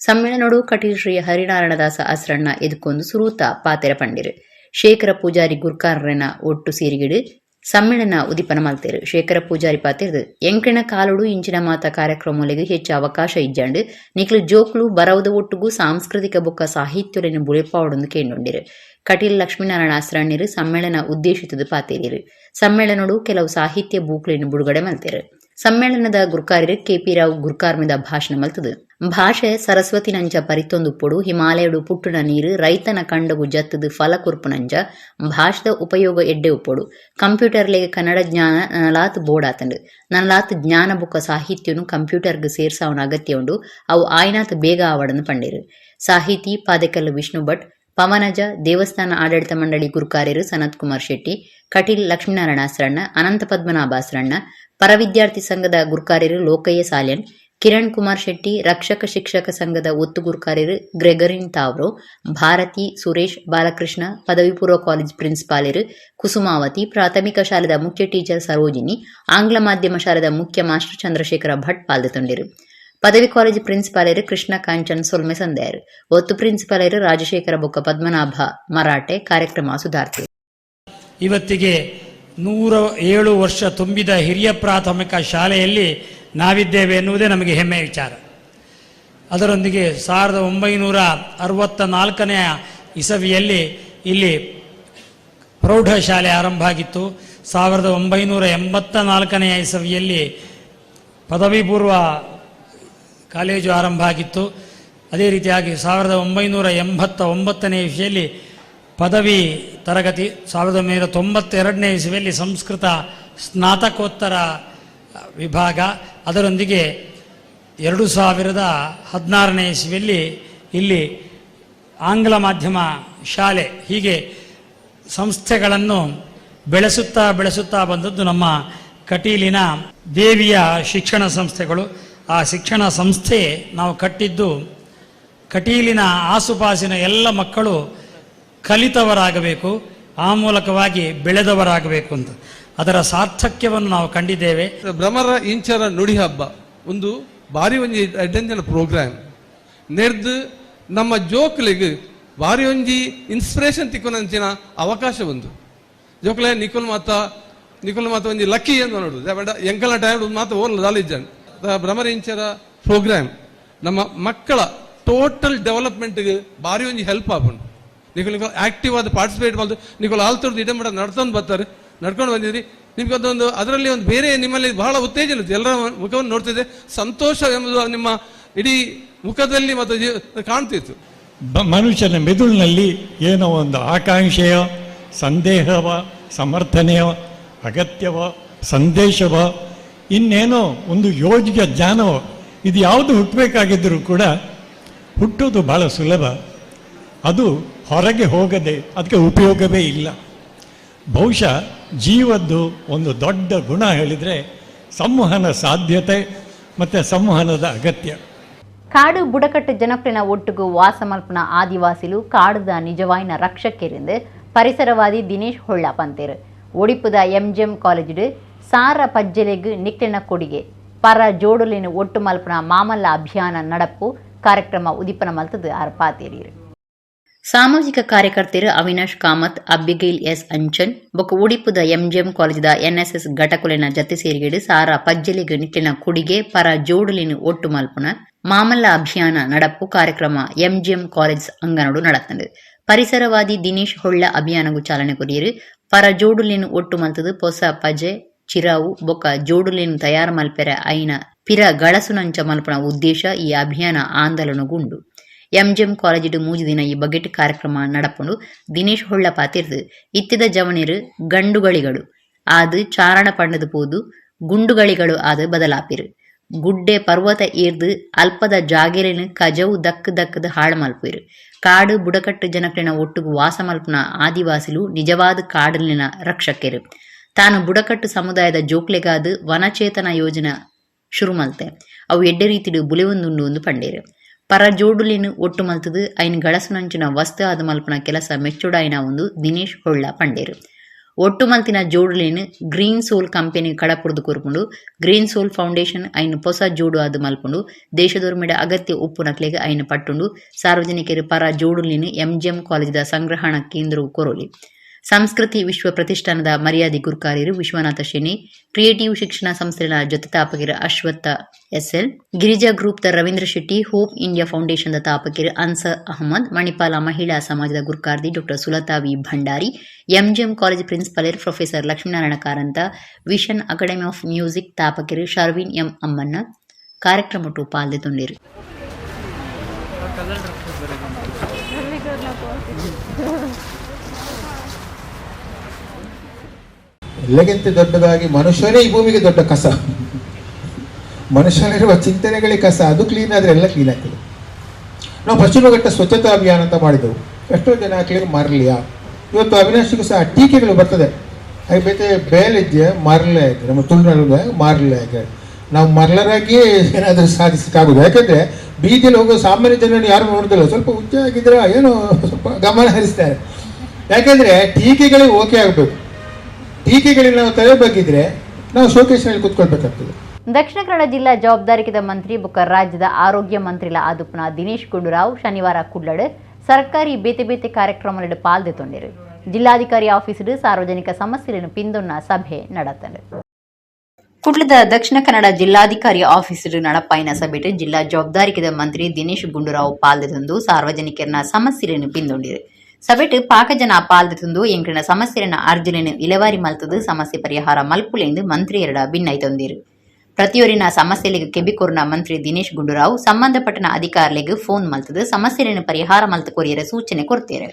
ಸಮ್ಮೇಳನೋಡು ಕಟೀಲ್ ಶ್ರೀ ಹರಿನಾರಾಯಣದಾಸ ಅಸ್ರಣ್ಣ ಎದುಕೊಂದು ಸುರೂತ ಪಾತೆರ ಪಂಡಿರು. ಶೇಖರ ಪೂಜಾರಿ ಗುರ್ಕಾರನ ಒಟ್ಟು ಸೀರಿಗಿಡು ಸಮ್ಮೇಳನ ಉದಿಪನ ಮಲ್ತೇರು. ಶೇಖರ ಪೂಜಾರಿ ಪಾತೆರ್ದು ಎಂಕಿಣ ಕಾಲುಡು ಇಂಚಿನ ಮಾತ ಕಾರ್ಯಕ್ರಮಗಳಿಗೆ ಹೆಚ್ಚು ಅವಕಾಶ ಇಜ್ಜಾಂಡು ನಿಕ್ಲು ಜೋಕ್ಲು ಬರವದ ಒಟ್ಟುಗು ಸಾಂಸ್ಕೃತಿಕ ಬೊಕ್ಕ ಸಾಹಿತ್ಯೊಲೆನ್ ಬುಳೆಪಾವಡೊಂದು ಕೇಂಡೊಂಡಿರು. ಕಟೀಲ್ ಲಕ್ಷ್ಮೀನಾರಾಯಣ ಅಸ್ರಣ್ಯರು ಸಮ್ಮೇಳನ ಉದ್ದೇಶಿತದು ಪಾತೇರಿರು. ಸಮ್ಮೇಳನೋಡು ಕೆಲವು ಸಾಹಿತ್ಯ ಬೂಕ್ಲೆನ್ ಬುಡುಗಡೆ ಮಲ್ತೇರು. ಸಮ್ಮೇಳನದ ಗುರ್ಕಾರ್ಯರು ಕೆಪಿ ರಾವ್ ಗುರ್ಕಾರ್ಮೆದ ಭಾಷಣ ಮಲ್ತದು. ಭಾಷೆ ಸರಸ್ವತಿ ನಂಚ ಪರಿತೊಂದು ಪೊಡು ಹಿಮಾಲಯಡು ಪುಟ್ಟುನ ನೀರು ರೈತನ ಕಂಡಗು ಜತ್ತದು ಫಲ ಕುರ್ಪುನಂಚ ಭಾಷೆದ ಉಪಯೋಗ ಎಡ್ಡೆ ಉಪ್ಪೊಡು. ಕಂಪ್ಯೂಟರ್ಲೆಗ್ ಕನ್ನಡ ಜ್ಞಾನ ನನಲಾತ್ ಬೋಡಾತಂಡು. ನನಲಾತ್ ಜ್ಞಾನ ಬುಕ್ಕ ಸಾಹಿತ್ಯನು ಕಂಪ್ಯೂಟರ್ಗ್ ಸೇರ್ಸಾವನ ಅಗತ್ಯ ಉಂಡು, ಅವು ಆಯ್ನಾತ್ ಬೇಗ ಆವಡನ್ನು ಪಂಡೇರು. ಸಾಹಿತಿ ಪಾದೆಕಲ್ಲು ವಿಷ್ಣು ಭಟ್, ಪವನಜ ದೇವಸ್ಥಾನ ಆಡಳಿತ ಮಂಡಳಿ ಗುರುಕಾರ್ಯರು ಸನತ್ ಕುಮಾರ್ ಶೆಟ್ಟಿ, ಕಟೀಲ್ ಲಕ್ಷ್ಮೀನಾರಾಯಣ ಆಸ್ರಣ್ಣ, ಅನಂತ ಪದ್ಮನಾಭ ಆಸ್ರಣ್ಣ, ಪರವಿದ್ಯಾರ್ಥಿ ಸಂಘದ ಗುರುಕಾರ್ಯರು ಲೋಕಯ್ಯ ಸಾಲ್ಯನ್, ಕಿರಣ್ ಕುಮಾರ್ ಶೆಟ್ಟಿ, ರಕ್ಷಕ ಶಿಕ್ಷಕ ಸಂಘದ ಒತ್ತು ಗುರುಕಾರ್ಯರು ಗ್ರೆಗರಿನ್ ತಾವ್ರೋ, ಭಾರತಿ ಸುರೇಶ್ ಬಾಲಕೃಷ್ಣ, ಪದವಿ ಪೂರ್ವ ಕಾಲೇಜ್ ಪ್ರಿನ್ಸಿಪಾಲರು ಕುಸುಮಾವತಿ, ಪ್ರಾಥಮಿಕ ಶಾಲೆದ ಮುಖ್ಯ ಟೀಚರ್ ಸರೋಜಿನಿ, ಆಂಗ್ಲ ಮಾಧ್ಯಮ ಶಾಲೆದ ಮುಖ್ಯ ಮಾಸ್ಟರ್ ಚಂದ್ರಶೇಖರ ಭಟ್ ಪಾಲ್ದೆತೊಂಡಿರು. ಪದವಿ ಕಾಲೇಜ್ ಪ್ರಿನ್ಸಿಪಾಲರು ಕೃಷ್ಣ ಕಾಂಚನ್ ಸೊಲ್ಮೆ ಸಂದಾಯರು. ಒತ್ತು ಪ್ರಿನ್ಸಿಪಾಲರು ರಾಜಶೇಖರ ಬೊಕ್ಕ ಪದ್ಮನಾಭ ಮರಾಠೆ ಕಾರ್ಯಕ್ರಮ ಸುಧಾರ್ತಿ. ಇವತ್ತಿಗೆ 107 ವರ್ಷ ತುಂಬಿದ ಹಿರಿಯ ಪ್ರಾಥಮಿಕ ಶಾಲೆಯಲ್ಲಿ ನಾವಿದ್ದೇವೆ ಎನ್ನುವುದೇ ನಮಗೆ ಹೆಮ್ಮೆಯ ವಿಚಾರ. ಅದರೊಂದಿಗೆ 1964ನೇ ಇಸವಿಯಲ್ಲಿ ಇಲ್ಲಿ ಪ್ರೌಢಶಾಲೆ ಆರಂಭ ಆಗಿತ್ತು. 1984ನೇ ಇಸವಿಯಲ್ಲಿ ಪದವಿ ಪೂರ್ವ ಕಾಲೇಜು ಆರಂಭ ಆಗಿತ್ತು. ಅದೇ ರೀತಿಯಾಗಿ 1989ನೇ ಇಸವಿಯಲ್ಲಿ ಪದವಿ ತರಗತಿ, 1992ನೇ ಇಸವಿಯಲ್ಲಿ ಸಂಸ್ಕೃತ ಸ್ನಾತಕೋತ್ತರ ವಿಭಾಗ, ಅದರೊಂದಿಗೆ 2016ನೇ ಇಸವಿಯಲ್ಲಿ ಇಲ್ಲಿ ಆಂಗ್ಲ ಮಾಧ್ಯಮ ಶಾಲೆ. ಹೀಗೆ ಸಂಸ್ಥೆಗಳನ್ನು ಬೆಳೆಸುತ್ತಾ ಬೆಳೆಸುತ್ತಾ ಬಂದದ್ದು ನಮ್ಮ ಕಟೀಲಿನ ದೇವಿಯ ಶಿಕ್ಷಣ ಸಂಸ್ಥೆಗಳು. ಆ ಶಿಕ್ಷಣ ಸಂಸ್ಥೆ ನಾವು ಕಟ್ಟಿದ್ದು ಕಟೀಲಿನ ಆಸುಪಾಸಿನ ಎಲ್ಲ ಮಕ್ಕಳು ಕಲಿತವರಾಗಬೇಕು, ಆ ಮೂಲಕವಾಗಿ ಬೆಳೆದವರಾಗಬೇಕು ಅಂತ ಅದರ ಸಾರ್ಥಕ್ಯವನ್ನು ನಾವು ಕಂಡಿದ್ದೇವೆ. ಭ್ರಮರ ಇಂಚರ ನುಡಿ ಹಬ್ಬ ಒಂದು ಭಾರಿ ಒಂಜಿ ಅಡ್ವೆಂಚರ್ ಪ್ರೋಗ್ರಾಮ್ ನೆರ್ದು ನಮ್ಮ ಜೋಕ್ಲಿಗೆ ಭಾರಿ ಒಂಜಿ ಇನ್ಸ್ಪಿರೇಷನ್ ತಿಕ್ಕೊನಂಚಿನ ಅವಕಾಶ ಒಂದು ಜೋಕ್ಲೆ ನಿಖಿಲ್ ಮಾತ ನಿಖಿಲ್ ಮಾತ ಒಂಜಿ ಲಕ್ಕಿ ಅಂತ ನೋಡುದು ಎಂಕಲ ಟೈಮ್ ಮಾತ ಓಲ್ ದಾಲಿಜ್ಜನ್ ಭ್ರಮರಿಂಚರ ಪ್ರೋಗ್ರಾಮ್ ನಮ್ಮ ಮಕ್ಕಳ ಟೋಟಲ್ ಡೆವಲಪ್ಮೆಂಟ್ಗೆ ಭಾರಿ ಒಂಜಿ ಹೆಲ್ಪ್ ಆಪುಂಡು. ನಿಖಿಲ್ ಆಕ್ಟಿವ್ ಆದ ಪಾರ್ಟಿಸಿಪೇಟ್ ಮಾಡೋದು ನಿಖಿಲ್ ಆಲ್ತೊರ್ದು ಇಡಂಬಡ ನಡ್ಕೊಂಡು ಬರ್ತಾರೆ, ನಡ್ಕೊಂಡು ಬಂದಿದ್ರಿ. ನಿಮ್ಗೆ ಅದೊಂದು ಅದರಲ್ಲಿ ಒಂದು ಬೇರೆ ನಿಮ್ಮಲ್ಲಿ ಬಹಳ ಉತ್ತೇಜನ ಇತ್ತು. ಎಲ್ಲರ ಮುಖವನ್ನು ನೋಡ್ತಿದ್ದೆ, ಸಂತೋಷ ಎಂಬುದು ನಿಮ್ಮ ಇಡೀ ಮುಖದಲ್ಲಿ ಮತ್ತು ಕಾಣ್ತಿತ್ತು. ಮನುಷ್ಯನ ಮೆದುಳಿನಲ್ಲಿ ಏನೋ ಒಂದು ಆಕಾಂಕ್ಷೆಯೋ, ಸಂದೇಹವ, ಸಮರ್ಥನೆಯೋ, ಅಗತ್ಯವೋ, ಸಂದೇಶವೋ, ಇನ್ನೇನೋ ಒಂದು ಯೋಗ್ಯ ಜ್ಞಾನವೋ, ಇದು ಯಾವುದು ಹುಟ್ಟಬೇಕಾಗಿದ್ದರೂ ಕೂಡ ಹುಟ್ಟೋದು ಭಾಳ ಸುಲಭ. ಅದು ಹೊರಗೆ ಹೋಗದೆ ಅದಕ್ಕೆ ಉಪಯೋಗವೇ ಇಲ್ಲ. ಬಹುಶಃ ಜೀವದ್ದು ಒಂದು ದೊಡ್ಡ ಗುಣ ಹೇಳಿದರೆ ಸಂವಹನ ಸಾಧ್ಯತೆ ಮತ್ತು ಸಂವಹನದ ಅಗತ್ಯ. ಕಾಡು ಬುಡಕಟ್ಟು ಜನಪ್ರಿಯನ ಒಟ್ಟುಗು ವಾಸಮಲ್ಪನ ಆದಿವಾಸಿಲು ಕಾಡುದ ನಿಜವಾಯಿನ ರಕ್ಷಕರಿಂದ ಪರಿಸರವಾದಿ ದಿನೇಶ್ ಹೊಳ್ಳ ಪಂತೇರು. ಒಡಿಪುದ ಎಂಜಿಎಂ ಕಾಲೇಜು ಸಾರ ಪಜ್ಜೆಲೆಗ್ ನಿಕ್ಲಿನ ಕೊಡಿಗೆ ಪರ ಜೋಡುಲಿನ ಒಟ್ಟು ಮಲ್ಪನ ಮಾಮಲ್ಲ ಅಭಿಯಾನ ನಡಪು ಕಾರ್ಯಕ್ರಮ ಉದಿಪನ ಮಲ್ತದು ಆರ್ ಪಾತೇರಿರು. ಸಾಮಾಜಿಕ ಕಾರ್ಯಕರ್ತರು ಅವಿನಾಶ್ ಕಾಮತ್, ಅಬ್ಬಿಗೈಲ್ ಎಸ್ ಅಂಚನ್ ಬೊಕ್ಕ ಉಡಿಪುದ ಎಂಜಿಎಂ ಕಾಲೇಜಿದ ಎನ್ಎಸ್ಎಸ್ ಘಟಕುಲಿನ ಜತೆ ಸೇರಿಗೇಡು ಸಾರ ಪಜ್ಜೆಲಿಗ್ ನಿಕ್ಲಿನ ಕೊಡಿಗೆ ಪರ ಜೋಡುಲಿನ ಒಟ್ಟು ಮಲ್ಪನ ಮಾಮಲ್ಲ ಅಭಿಯಾನ ನಡಪು ಕಾರ್ಯಕ್ರಮ ಎಂಜಿಎಂ ಕಾಲೇಜ್ ಅಂಗನಡು ನಡತಂಡು. ಪರಿಸರವಾದಿ ದಿನೇಶ್ ಹೊಳ್ಳ ಅಭಿಯಾನಗೂ ಚಾಲನೆ ಕೊರಿಯರು. ಪರ ಜೋಡುಲಿನ ಒಟ್ಟು ಮಲ್ತದು ಪೊಸ ಪಜೆ ಚಿರಾವು ಬೊಕ್ಕ ಜೋಡುಲಿನ ತಯಾರು ಮಲ್ಪೆರ ಐನ ಪಿರ ಗಳಸುನಂಚ ಮಲ್ಪನ ಉದ್ದೇಶ ಈ ಅಭಿಯಾನ ಆಂದೋಲನಗುಂಡು. ಎಂಜಿಎಂ ಕಾಲೇಜಿಡು ಮೂಜಿ ದಿನ ಈ ಬಗೆಟ್ ಕಾರ್ಯಕ್ರಮ ನಡಪುಂಡು. ದಿನೇಶ್ ಹೊಳ್ಳ ಪಾತಿರ್ದು ಇತ್ತಿದ ಜವನಿರು ಗಂಡುಗಳಿಗಳು ಆದು ಚಾರಣ ಪಣ್ಣದು ಪೋದು ಗುಂಡುಗಳಿಗಳು ಆದು ಬದಲಾಪಿರು. ಗುಡ್ಡೆ ಪರ್ವತ ಏರ್ದು ಅಲ್ಪದ ಜಾಗೆರೆನು ಕಜವು ದಕ್ ದಕ್ಕದು ಹಾಳು ಮಲ್ಪುಯಿರು. ಕಾಡು ಬುಡಕಟ್ಟು ಜನಕ್ಲಿನ ಒಟ್ಟುಗು ವಾಸ ಮಲ್ಪುನ ಆದಿವಾಸಿಲು ನಿಜವಾದ ಕಾಡಲಿನ ರಕ್ಷಕರು. ತಾನು ಬುಡಕಟ್ಟು ಸಮುದಾಯದ ಜೋಕ್ಲೆಗಾದು ವನಚೇತನ ಯೋಜನೆ ಶುರು ಮಲ್ತೆ ಅವು ಎಡ್ಡೆ ರೀತಿಡು ಬುಲೆವೊಂದುಂಡು ಒಂದು ಪಂಡೇರು. ಪರ ಜೋಡುಲಿನ ಒಟ್ಟು ಮಲ್ತದು ಐನ್ ಗಳಸುನಂಚಿನ ವಸ್ತು ಆದ ಮಲ್ಪನ ಕೆಲಸ ಮೆಚ್ಚುಡಾಯಿನ ಒಂದು ದಿನೇಶ್ ಹೊಳ್ಳ ಪಂಡೇರು. ಒಟ್ಟು ಮಲ್ತಿನ ಜೋಡುಲಿನ ಗ್ರೀನ್ ಸೋಲ್ ಕಂಪನಿ ಕಡಪುರ್ದು ಕೊರ್ಪುಂಡು. ಗ್ರೀನ್ ಸೋಲ್ ಫೌಂಡೇಶನ್ ಐನ್ ಪೊಸ ಜೋಡು ಆದ ಮಲ್ಪುಂಡು. ದೇಶದೊರ್ಮೆಡ ಅಗತ್ಯ ಉಪ್ಪು ನಕ್ಲೆಗ್ ಐನ್ ಪಟ್ಟುಂಡು. ಸಾರ್ವಜನಿಕರು ಪರ ಜೋಡುಲಿನ ಎಂಜಿಎಂ ಕಾಲೇಜಿದ ಸಂಗ್ರಹಣಾ ಕೇಂದ್ರವು ಕೊರೋಲಿ. ಸಂಸ್ಕೃತಿ ವಿಶ್ವ ಪ್ರತಿಷ್ಠಾನದ ಮರ್ಯಾದೆ ಗುರುಕಾರ್ಯರು ವಿಶ್ವನಾಥ ಶೆಣಿ, ಕ್ರಿಯೇಟಿವ್ ಶಿಕ್ಷಣ ಸಂಸ್ಥೆಯ ಜೊತೆ ತಾಪಕಿರು Ashwath S L, Girija group the Ravindra Shetty, hope India foundation the ತಾಪಕಿರು ಅನ್ಸರ್ ಅಹಮದ್, ಮಣಿಪಾಲ ಮಹಿಳಾ ಸಮಾಜದ ಗುರುಕಾರ್ದಿ doctor Sulatha V Bhandari, MGM college ಪ್ರಿನ್ಸಿಪಾಲರ್ professor Lakshminarayana Karanth, vision academy of music ತಾಪಕಿರು ಶರ್ವಿನ್ M ಅಮ್ಮನ್ನ ಕಾರ್ಯಕ್ರಮಟ್ಟು ಪಾಲ್ಗೊಂಡಿರು. ಎಲ್ಲಕ್ಕಿಂತ ದೊಡ್ಡದಾಗಿ ಮನುಷ್ಯನೇ ಈ ಭೂಮಿಗೆ ದೊಡ್ಡ ಕಸ. ಮನುಷ್ಯನಿರುವ ಚಿಂತನೆಗಳೇ ಕಸ, ಅದು ಕ್ಲೀನ್ ಆದರೆ ಎಲ್ಲ ಕ್ಲೀನ್ ಆಗ್ತದೆ. ನಾವು ಪಶ್ಚಿಮ ಘಟ್ಟ ಸ್ವಚ್ಛತಾ ಅಭಿಯಾನ ಅಂತ ಮಾಡಿದೆವು. ಎಷ್ಟೋ ಜನ ಕ್ಲೀನ್ ಮಾರಲಿಯಾ. ಇವತ್ತು ಅವಿನಾಶಿಗೂ ಸಹ ಟೀಕೆಗಳು ಬರ್ತದೆ. ಹಾಗೆ ಬೇತೆ ಬೇಲಿದ್ದೆ ಮಾರಲೇ ಆಯ್ತು, ನಮ್ಮ ತುಳುನಾಡು ಮಾರಲೇ ಆಯ್ತು. ನಾವು ಮರಳರಾಗಿಯೇ ಏನಾದರೂ ಸಾಧಿಸಲಿಕ್ಕಾಗೋದು. ಯಾಕಂದರೆ ಬೀದಿಯಲ್ಲಿ ಹೋಗೋ ಸಾಮಾನ್ಯ ಜನರನ್ನು ಯಾರು ನೋಡೋದಿಲ್ಲ. ಸ್ವಲ್ಪ ಉಚ್ಚ ಆಗಿದ್ರೆ ಏನೋ ಸ್ವಲ್ಪ ಗಮನ ಹರಿಸ್ತಾರೆ. ಯಾಕೆಂದರೆ ಟೀಕೆಗಳಿಗೆ ಓಕೆ ಆಗಬೇಕು. ಟೀಕೆಗಳಿಗೆ ನಾವು ತಲೆ ಬಗ್ಗಿದ್ರೆ ನಾವು ಶೋಕೇಶ್ನಲ್ಲಿ ಕೂತ್ಕೊಳ್ಬೇಕಾಗ್ತದೆ. ದಕ್ಷಿಣ ಕನ್ನಡ ಜಿಲ್ಲಾ ಜವಾಬ್ದಾರಿಕದ ಮಂತ್ರಿ ಬೊಕ್ಕ ರಾಜ್ಯದ ಆರೋಗ್ಯ ಮಂತ್ರಿಲ ಆದುಪ್ಪನ ದಿನೇಶ್ ಗುಂಡೂರಾವ್ ಶನಿವಾರ ಕುಡ್ಲಡ್ ಸರ್ಕಾರಿ ಬೇತೆ ಬೇತೆ ಕಾರ್ಯಕ್ರಮಗಳು ಪಾಲ್ದೆತೊಂಡಿರು. ಜಿಲ್ಲಾಧಿಕಾರಿ ಆಫೀಸಿಡು ಸಾರ್ವಜನಿಕ ಸಮಸ್ಯೆಗಳನ್ನು ಪಿಂದೊನ್ನ ಸಭೆ ನಡತಂಡು. ಕುಡ್ಲದ ದಕ್ಷಿಣ ಕನ್ನಡ ಜಿಲ್ಲಾಧಿಕಾರಿ ಆಫೀಸಿಡು ನಡಪಾಯಿನ ಸಭೆಟ್ ಜಿಲ್ಲಾ ಜವಾಬ್ದಾರಿಕದ ಮಂತ್ರಿ ದಿನೇಶ್ ಗುಂಡೂರಾವ್ ಪಾಲ್ದೆತೊಂದು ಸಾರ್ವಜನಿಕರನ್ನ ಸಮಸ್ಯೆಗಳನ್ನು ಪಿಂದೊಂಡಿರು. ಸಭೆಟ್ ಪಾಕ ಜನ ಪಾಲ್ದೆತೊಂದು ಎಂಕ್ಲಿನ ಸಮಸ್ಯೆಯನ್ನು ಅರ್ಜಿಯನ್ನು ಇಲೆವಾರಿ ಮಲ್ತದು ಸಮಸ್ಯೆ ಪರಿಹಾರ ಮಲ್ಪುಲೆಂದು ಮಂತ್ರಿಯರಡ ಭಿನ್ನೈತೊಂದಿರು. ಪ್ರತಿಯೊರಿನ ಸಮಸ್ಯೆಗಳಿಗೆ ಕೆಬಿಕೊರ್ನ ಮಂತ್ರಿ ದಿನೇಶ್ ಗುಂಡೂರಾವ್ ಸಂಬಂಧಪಟ್ಟನ ಅಧಿಕಾರಿಗಳಿಗೆ ಫೋನ್ ಮಲ್ತದು ಸಮಸ್ಯೆಯನ್ನು ಪರಿಹಾರ ಮಲ್ತ ಕೊರಿಯರ ಸೂಚನೆ ಕೊಡ್ತೇರೆ.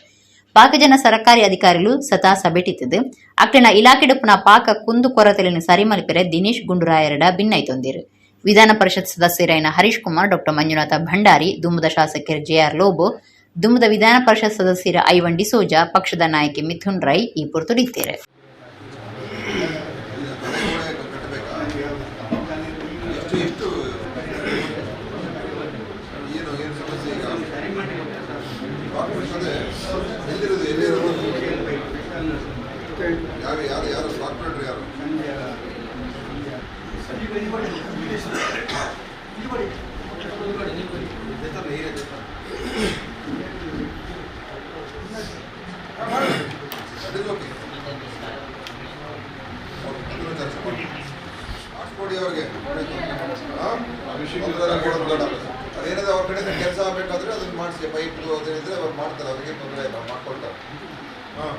ಪಾಕ ಜನ ಸರ್ಕಾರಿ ಅಧಿಕಾರಿಗಳು ಸತಾ ಸಭೆಟಿತ್ತದು ಅಕ್ಲಿನ ಇಲಾಖೆಡುಪ್ಪುನ ಪಾಕ ಕುಂದು ಕೊರತೆಯನ್ನು ಸರಿ ಮಲ್ಪೆರೆ ದಿನೇಶ್ ಗುಂಡೂರಾಯರಡ ಭಿನ್ನೈತೊಂದಿರು. ವಿಧಾನ ಪರಿಷತ್ ಸದಸ್ಯರಾಯನ ಹರೀಶ್ ಕುಮಾರ್, ಡಾಕ್ಟರ್ ಮಂಜುನಾಥ ಭಂಡಾರಿ, ದುಮ್ಮದ ಶಾಸಕರು ಜೆಆರ್ ಲೋಬೋ, ದುಮ್ಮದ ವಿಧಾನ ಪರಿಷತ್ ಸದಸ್ಯರ ಐವನ್ ಡಿಸೋಜಾ, ಪಕ್ಷದ ನಾಯಕಿ ಮಿಥುನ್ ರೈ ಈ ಪುರ್ತುಡಿತ್ತೇರೆ. ಮಾಡಿಸ್ಕೊಡಿ ಅವ್ರಿಗೆ. ಅದೇನಾದ್ರೆ ಅವ್ರ ಕಡೆಯಿಂದ ಕೆಲಸ ಆಗಬೇಕಾದ್ರೆ ಅದನ್ನ ಮಾಡಿಸಿ, ಪೈಪ್ ಅದೇನಿದ್ರೆ ಅವ್ರು ಮಾಡ್ತಾರೆ, ಅವ್ರಿಗೆ ತೊಂದರೆ ಇಲ್ಲ, ಮಾಡ್ಕೊಳ್ತಾರೆ. ಹಾಂ,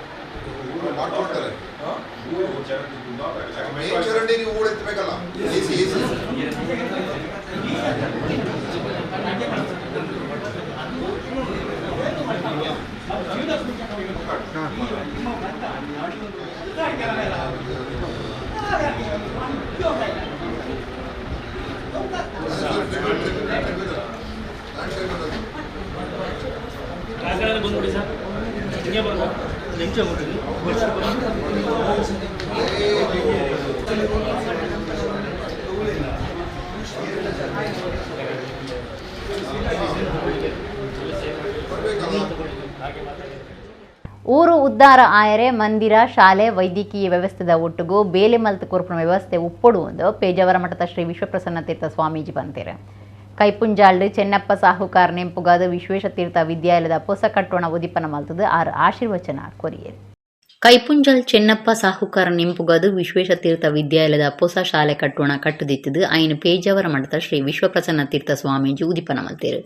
ಮಾಡ್ಕೊಳ್ತಾರೆ. ಮೇನ್ ಚರಂಡಿ ನೀವು ಹೂಳು ಎತ್ತಬೇಕಲ್ಲ, ಎಸಿ ಎಸಿ. ಊರು ಉದ್ದಾರ ಆಯರೆ ಮಂದಿರ ಶಾಲೆ ವೈದ್ಯಕೀಯ ವ್ಯವಸ್ಥೆದ ಒಟ್ಟುಗು ಬೇಲೆ ಮಲ್ತು ಕೊರ್ಪುನ ವ್ಯವಸ್ಥೆ ಉಪ್ಪೊಡು ಒಂದು ಪೇಜಾವರ ಮಠದ ಶ್ರೀ ವಿಶ್ವಪ್ರಸನ್ನ ತೀರ್ಥ ಸ್ವಾಮೀಜಿ ಬಂತೇರೆ. ಕೈಪುಂಜಾಲ್ಡು ಚೆನ್ನಪ್ಪ ಸಾಹುಕಾರ್ ನೆಂಪುಗಾದ ವಿಶ್ವೇಶ ತೀರ್ಥ ವಿದ್ಯಾಲಯದ ಪೊಸ ಕಟ್ಟೋಣ ಉದಿಪನ ಮಲ್ತದು ಆರ್ ಆಶೀರ್ವಚನ ಕೊರಿಯರು. ಕೈಪುಂಜಾಲ್ ಚೆನ್ನಪ್ಪ ಸಾಹುಕಾರ ನೆಂಪುಗಾದು ವಿಶ್ವೇಶ ತೀರ್ಥ ವಿದ್ಯಾಲಯದ ಪೊಸ ಶಾಲೆ ಕಟ್ಟೋಣ ಕಟ್ಟುದಿತ್ತದು ಐನು ಪೇಜಾವರ ಮಠದ ಶ್ರೀ ವಿಶ್ವಪ್ರಸನ್ನ ತೀರ್ಥ ಸ್ವಾಮೀಜಿ ಉದಿಪನ ಮಲ್ತೇರು.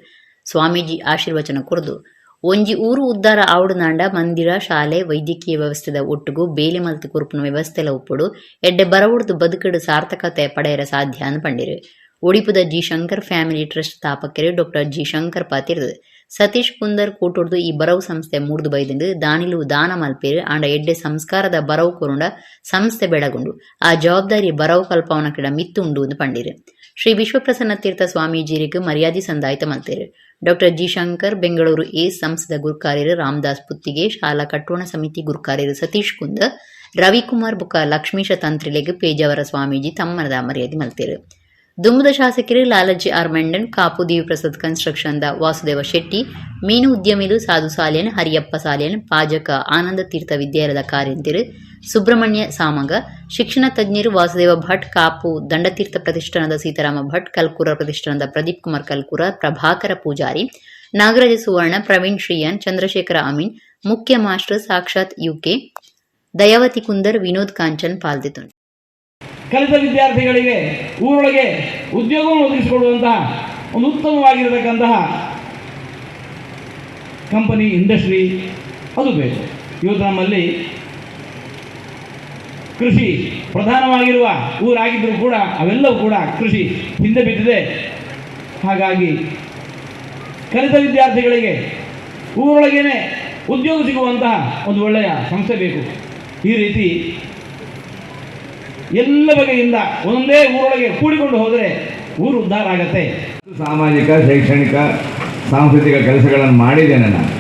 ಸ್ವಾಮೀಜಿ ಆಶೀರ್ವಚನ ಕೊರದು ಒಂಜಿ ಊರು ಉದ್ದಾರ ಆವುಡುನಾಂಡ ಮಂದಿರ ಶಾಲೆ ವೈದ್ಯಕೀಯ ವ್ಯವಸ್ಥೆದ ಒಟ್ಟುಗು ಬೇಲೆ ಮಲ್ತು ಕೊರ್ಪುನ ವ್ಯವಸ್ಥೆಲ ಉಪ್ಪುಡು ಎಡ್ಡೆ ಬರವುಡ್ದು ಬದುಕಡು ಸಾರ್ಥಕತೆ ಪಡೆಯರ ಸಾಧ್ಯ ಅಂದ್ ಪಂಡಿರು. ಒಡಿಪುದ G Shankar family trust ಸ್ಥಾಪಕರು ಡಾಕ್ಟರ್ ಜಿ ಶಂಕರ್ ಪಾತಿರ್ದು ಸತೀಶ್ ಕುಂದರ್ ಕೂಟುಡ್ದು ಈ ಬರವು ಸಂಸ್ಥೆ ಮೂಡ್ದು ಬೈದಿಂಡು ದಾನಿಲು ದಾನ ಮಲ್ಪೇರು ಆಂಡ ಎಡ್ಡೆ ಸಂಸ್ಕಾರದ ಬರವು ಕೊರುಂಡ ಸಂಸ್ಥೆ ಬೆಳಗುಂಡು ಆ ಜವಾಬ್ದಾರಿ ಬರವು ಕಲ್ಪವನ ಕಿಡ ಮಿತ್ತು ಉಂಡು ಎಂದು ಪಂಡಿರು. ಶ್ರೀ ವಿಶ್ವಪ್ರಸನ್ನ ತೀರ್ಥ ಸ್ವಾಮೀಜಿರಿಗೆ ಮರ್ಯಾದೆ ಸಂದಾಯಿತ ಮಲ್ತೇರು. Doctor G Shankar Bengaluru A ಸಂಸದ ಗುರ್ಕಾರ್ಯರು ರಾಮದಾಸ್ ಪುತ್ತಿಗೆ, ಶಾಲಾ ಕಟ್ಟೋಣ ಸಮಿತಿ ಗುರ್ಕಾರ್ಯರು ಸತೀಶ್ ಕುಂದರ್, ರವಿಕುಮಾರ್ ಬುಕ್ಕ ಲಕ್ಷ್ಮೀಶ ತಂತ್ರಿಲೆಗ್ ಪೇಜಾವರ ಸ್ವಾಮೀಜಿ ತಮ್ಮನದ ಮರ್ಯಾದೆ ಮಲ್ತೇರು. ದುಂಬುದ ಶಾಸಕರು ಲಾಲಜಿ ಆರ್ ಮೆಂಡನ್, ಕಾಪು ದೇವಿಪ್ರಸಾದ್ ಕನ್ಸ್ಟ್ರಕ್ಷನ್ದ ವಾಸುದೇವ ಶೆಟ್ಟಿ, ಮೀನು ಉದ್ಯಮಿಲು ಸಾಧು ಸಾಲಿಯನ್, ಹರಿಯಪ್ಪ ಸಾಲಿಯನ್, ಪಾಜಕ ಆನಂದ ತೀರ್ಥ ವಿದ್ಯಾಲಯದ ಕಾರ್ಯಂತಿರು ಸುಬ್ರಹ್ಮಣ್ಯ ಸಾಮಗ, ಶಿಕ್ಷಣ ತಜ್ಞರು ವಾಸುದೇವ ಭಟ್, ಕಾಪು ದಂಡತೀರ್ಥ ಪ್ರತಿಷ್ಠಾನದ ಸೀತಾರಾಮ ಭಟ್, ಕಲ್ಕೂರ ಪ್ರತಿಷ್ಠಾನದ ಪ್ರದೀಪ್ ಕುಮಾರ್ ಕಲ್ಕೂರ, ಪ್ರಭಾಕರ ಪೂಜಾರಿ, ನಾಗರಾಜ ಸುವರ್ಣ, ಪ್ರವೀಣ್ ಶ್ರೀಯನ್, ಚಂದ್ರಶೇಖರ ಅಮೀನ್, ಮುಖ್ಯ ಮಾಸ್ಟರ್ ಸಾಕ್ಷಾತ್ ಯುಕೆ, ದಯಾವತಿ ಕುಂದರ್, ವಿನೋದ್ ಕಾಂಚನ್ ಪಾಲ್ದಿತು. ಕಲಿತ ವಿದ್ಯಾರ್ಥಿಗಳಿಗೆ ಊರೊಳಗೆ ಉದ್ಯೋಗವನ್ನು ಒದಗಿಸಿಕೊಡುವಂತಹ ಒಂದು ಉತ್ತಮವಾಗಿರತಕ್ಕಂತಹ ಕಂಪನಿ, ಇಂಡಸ್ಟ್ರಿ ಅದು ಬೇಕು. ಇವತ್ತು ನಮ್ಮಲ್ಲಿ ಕೃಷಿ ಪ್ರಧಾನವಾಗಿರುವ ಊರಾಗಿದ್ದರೂ ಕೂಡ ಅವೆಲ್ಲವೂ ಕೂಡ ಕೃಷಿ ಹಿಂದೆ ಬಿದ್ದಿದೆ. ಹಾಗಾಗಿ ಕಲಿತ ವಿದ್ಯಾರ್ಥಿಗಳಿಗೆ ಊರೊಳಗೇನೆ ಉದ್ಯೋಗ ಸಿಗುವಂತಹ ಒಂದು ಒಳ್ಳೆಯ ಸಂಸ್ಥೆ ಬೇಕು. ಈ ರೀತಿ ಎಲ್ಲ ಬಗೆಯಿಂದ ಒಂದೇ ಊರೊಳಗೆ ಕೂಡಿಕೊಂಡು ಹೋದರೆ ಊರು ಉದ್ಧಾರ ಆಗತ್ತೆ. ಸಾಮಾಜಿಕ, ಶೈಕ್ಷಣಿಕ, ಸಾಂಸ್ಕೃತಿಕ ಕೆಲಸಗಳನ್ನು ಮಾಡಿದ್ದೇನೆ ನಾನು.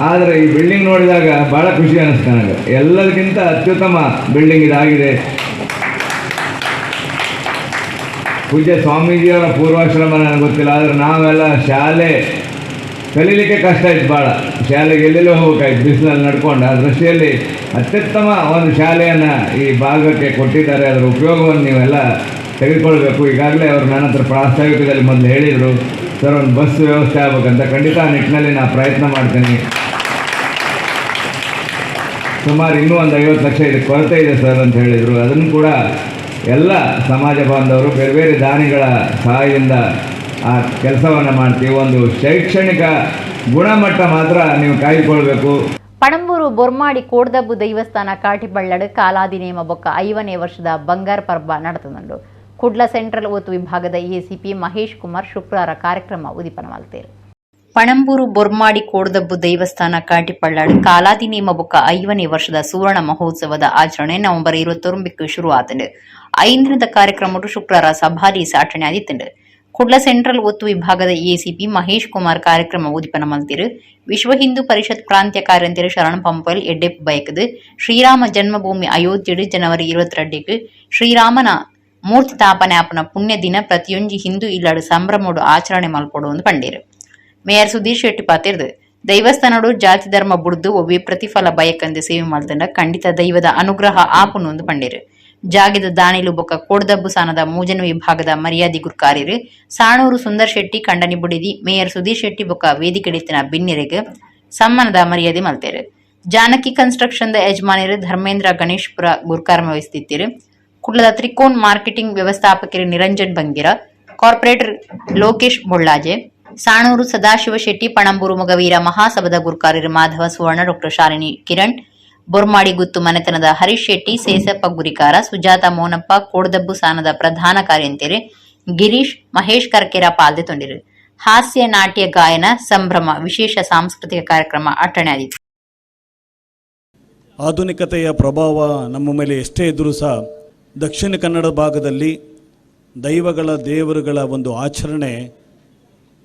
ಆದರೆ ಈ ಬಿಲ್ಡಿಂಗ್ ನೋಡಿದಾಗ ಭಾಳ ಖುಷಿ ಅನ್ನಿಸ್ತು ನನಗೆ. ಎಲ್ಲದಕ್ಕಿಂತ ಅತ್ಯುತ್ತಮ ಬಿಲ್ಡಿಂಗ್ ಇದಾಗಿದೆ. ಪೂಜ್ಯ ಸ್ವಾಮೀಜಿಯವರ ಪೂರ್ವಾಶ್ರಮ ನನಗೆ ಗೊತ್ತಿಲ್ಲ, ಆದರೆ ನಾವೆಲ್ಲ ಶಾಲೆ ಕಲೀಲಿಕ್ಕೆ ಕಷ್ಟ ಇತ್ತು ಭಾಳ. ಶಾಲೆಗೆ ಎಲ್ಲೆಲ್ಲೋ ಹೋಗ್ಬೇಕಾಯ್ತು ಬಿಸಿಲಲ್ಲಿ ನಡ್ಕೊಂಡು. ಆ ದೃಷ್ಟಿಯಲ್ಲಿ ಅತ್ಯುತ್ತಮ ಒಂದು ಶಾಲೆಯನ್ನು ಈ ಭಾಗಕ್ಕೆ ಕೊಟ್ಟಿದ್ದಾರೆ. ಅದರ ಉಪಯೋಗವನ್ನು ನೀವೆಲ್ಲ ತೆಗೆದುಕೊಳ್ಬೇಕು. ಈಗಾಗಲೇ ಅವರು ನನ್ನ ಹತ್ರ ಪ್ರಾಸ್ತಾವಿಕದಲ್ಲಿ ಮೊದಲು ಹೇಳಿದರು, ಸರ್ ಒಂದು ಬಸ್ ವ್ಯವಸ್ಥೆ ಆಗ್ಬೇಕಂತ. ಖಂಡಿತ ಆ ನಿಟ್ಟಿನಲ್ಲಿ ನಾನು ಪ್ರಯತ್ನ ಮಾಡ್ತೀನಿ. ಸುಮಾರು ಇನ್ನೂ ಒಂದು 50 ಲಕ್ಷ ಇದಕ್ಕೆ ಕೊರತೆ ಇದೆ ಸರ್ ಅಂತ ಹೇಳಿದರು. ಅದನ್ನು ಕೂಡ ಎಲ್ಲ ಸಮಾಜ ಬಾಂಧವರು ಬೇರೆ ಬೇರೆ ದಾನಿಗಳ ಸಹಾಯದಿಂದ ಆ ಕೆಲಸವನ್ನು ಮಾಡ್ತೀವಿ. ಒಂದು ಶೈಕ್ಷಣಿಕ ಗುಣಮಟ್ಟ ಮಾತ್ರ ನೀವು ಕಾಯ್ದುಕೊಳ್ಬೇಕು. ಪಣಂಬೂರು ಬೊರ್ಮಾಡಿ ಕೋಡ್ದಬ್ಬು ದೈವಸ್ಥಾನ ಕಾಟಿಬಳ್ಳಡು ಕಾಲಾದಿ ನೇಮ ಬೊಕ್ಕ 5ನೇ ವರ್ಷದ ಬಂಗಾರ ಪರ್ಬ ನಡೆತುಂಡು. ಕುಡ್ಲ ಸೆಂಟ್ರಲ್ ಒತ್ತು ವಿಭಾಗದ ಎಸಿಪಿ ಮಹೇಶ್ ಕುಮಾರ್ ಶುಕ್ರವಾರ ಕಾರ್ಯಕ್ರಮ ಉದಿಪನ ಮಲ್ತೇರು. ಪಣಂಬೂರು ಬೊರ್ಮಾಡಿ ಕೋಡ್ದಬ್ಬು ದೈವಸ್ಥಾನ ಕಾಟಿಪಳ್ಳಾಡು ಕಾಲಾದಿ ನೇಮ ಬೊಕ್ಕ 5ನೇ ವರ್ಷದ ಸುವರ್ಣ ಮಹೋತ್ಸವದ ಆಚರಣೆ ನವೆಂಬರ್ 21 ಶುರು ಆತಂಡು. 5 ದಿನದ ಕಾರ್ಯಕ್ರಮ ಶುಕ್ರವಾರ ಸಭಾರಿ ಆಚರಣೆ ಆದಿತ್ತಂಡು. ಕುಡ್ಲ ಸೆಂಟ್ರಲ್ ಒತ್ತು ವಿಭಾಗದ ಎಸಿಪಿ ಮಹೇಶ್ ಕುಮಾರ್ ಕಾರ್ಯಕ್ರಮ ಉದಿಪನ ಮಲ್ತಿರು. ವಿಶ್ವ ಹಿಂದೂ ಪರಿಷತ್ ಪ್ರಾಂತ್ಯ ಕಾರ್ಯಂತಿರು ಶರಣ್ ಪಂಪಲ್ ಎಡ್ಡೆಪ್ಪು ಬಯಕದು ಶ್ರೀರಾಮ ಜನ್ಮಭೂಮಿ ಅಯೋಧ್ಯೆಡು ಜನವರಿ 22ಕ್ಕೆ ಶ್ರೀರಾಮನ ಮೂರ್ತಿ ತಾಪನೆ ಆಪನ ಪುಣ್ಯ ದಿನ ಪ್ರತಿಯೊಂಜಿ ಹಿಂದೂ ಇಲ್ಲಾಡು ಸಂಭ್ರಮೋಡು ಆಚರಣೆ ಮಲ್ಪೊಡು ಎಂದು ಪಂಡೇರು. ಮೇಯರ್ ಸುಧೀರ್ ಶೆಟ್ಟಿ ಪಾತಿರ್ದು ದೈವಸ್ಥಾನಡು ಜಾತಿ ಧರ್ಮ ಬುಡ್ದು ಒಬ್ಬಿ ಪ್ರತಿಫಲ ಬಯಕಂದು ಸೇವೆ ಮಲ್ತಂಡ ಖಂಡಿತ ದೈವದ ಅನುಗ್ರಹ ಆಪುನು ಎಂದು ಪಂಡೇರು. ಜಾಗಿದ ದಾನಿಲು ಬೊಕ್ಕ ಕೋಡ್ದಬ್ಬು ಸಾನದ ಮೂಜನ ವಿಭಾಗದ ಮರ್ಯಾದಿ ಗುರ್ಕಾರ್ಯರು ಸಾಣೂರು ಸುಂದರ್ ಶೆಟ್ಟಿ ಕಂಡನಿ ಬುಡಿದಿ ಮೇಯರ್ ಸುಧೀರ್ ಶೆಟ್ಟಿ ಬೊಕ್ಕ ವೇದಿಕೆಡಿತ್ತಿನ ಬಿನ್ನಿರೆಗ್ ಸಮ್ಮಾನದ ಮರ್ಯಾದೆ ಮಲ್ತೇರು. Janaki Construction the ಯಜಮಾನಿರು Dharmendra Ganeshpura ಗುರ್ಕಾರ್ಮ ವಹಿಸುತ್ತಿದ್ದರು. ಕುಡ್ಲದ ತ್ರಿಕೋನ್ ಮಾರ್ಕೆಟಿಂಗ್ ವ್ಯವಸ್ಥಾಪಕರು ನಿರಂಜನ್ ಬಂಗಿರ, ಕಾರ್ಪೊರೇಟರ್ ಲೋಕೇಶ್ ಬೊಳ್ಳಾಜೆ, ಸಾಣೂರು ಸದಾಶಿವ ಶೆಟ್ಟಿ, ಪಣಂಬೂರು ಮೊಗವೀರ ಮಹಾಸಭಾದ ಗುರ್ಕಾರರು ಮಾಧವ ಸುವರ್ಣ, ಡಾಕ್ಟರ್ ಶಾಲಿನಿ ಕಿರಣ್, ಬೊರ್ಮಾಡಿ ಗುತ್ತು ಮನೆತನದ ಹರೀಶ್ ಶೆಟ್ಟಿ, ಸೇಸಪ್ಪ ಗುರಿಕಾರ, ಸುಜಾತ ಮೋನಪ್ಪ, ಕೋಡ್ದಬ್ಬು ಸಾನದ ಪ್ರಧಾನ ಕಾರ್ಯಂತೆರು ಗಿರೀಶ್, ಮಹೇಶ್ ಕರ್ಕೆರ ಪಾಲ್ದೆ ತೊಂಡಿರು. ಹಾಸ್ಯ ನಾಟ್ಯ ಗಾಯನ ಸಂಭ್ರಮ ವಿಶೇಷ ಸಾಂಸ್ಕೃತಿಕ ಕಾರ್ಯಕ್ರಮ ಅಟ್ಟಣೆ ಆಗಿತ್ತು. ಆಧುನಿಕತೆಯ ಪ್ರಭಾವ ನಮ್ಮ ಮೇಲೆ ಎಷ್ಟೇ ಇದ್ದರೂ ಸಹ ದಕ್ಷಿಣ ಕನ್ನಡ ಭಾಗದಲ್ಲಿ ದೈವಗಳ ದೇವರುಗಳ ಒಂದು ಆಚರಣೆ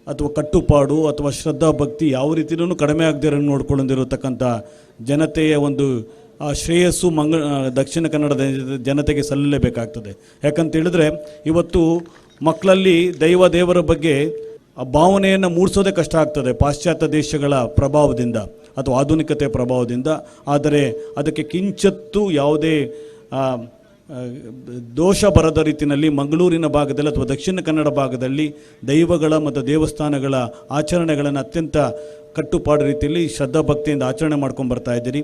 ಅಥವಾ ಕಟ್ಟುಪಾಡು ಅಥವಾ ಶ್ರದ್ಧಾ ಭಕ್ತಿ ಯಾವ ರೀತಿಯೂ ಕಡಿಮೆ ಆಗದಿರೋ ನೋಡ್ಕೊಂಡಿರತಕ್ಕಂಥ ಜನತೆಯ ಒಂದು ಆ ಶ್ರೇಯಸ್ಸು ದಕ್ಷಿಣ ಕನ್ನಡದ ಜನತೆಗೆ ಸಲ್ಲಲೇಬೇಕಾಗ್ತದೆ. ಯಾಕಂತೇಳಿದ್ರೆ ಇವತ್ತು ಮಕ್ಕಳಲ್ಲಿ ದೈವ ದೇವರ ಬಗ್ಗೆ ಆ ಭಾವನೆಯನ್ನು ಮೂಡಿಸೋದೇ ಕಷ್ಟ ಆಗ್ತದೆ ಪಾಶ್ಚಾತ್ಯ ದೇಶಗಳ ಪ್ರಭಾವದಿಂದ ಅಥವಾ ಆಧುನಿಕತೆಯ ಪ್ರಭಾವದಿಂದ. ಆದರೆ ಅದಕ್ಕೆ ಕಿಂಚತ್ತೂ ಯಾವುದೇ ದೋಷ ಬರದ ರೀತಿಯಲ್ಲಿ ಮಂಗಳೂರಿನ ಭಾಗದಲ್ಲಿ ಅಥವಾ ದಕ್ಷಿಣ ಕನ್ನಡ ಭಾಗದಲ್ಲಿ ದೈವಗಳ ಮತ್ತು ದೇವಸ್ಥಾನಗಳ ಆಚರಣೆಗಳನ್ನು ಅತ್ಯಂತ ಕಟ್ಟುಪಾಡು ರೀತಿಯಲ್ಲಿ ಶ್ರದ್ಧಾಭಕ್ತಿಯಿಂದ ಆಚರಣೆ ಮಾಡ್ಕೊಂಡು ಬರ್ತಾ ಇದ್ದೀರಿ.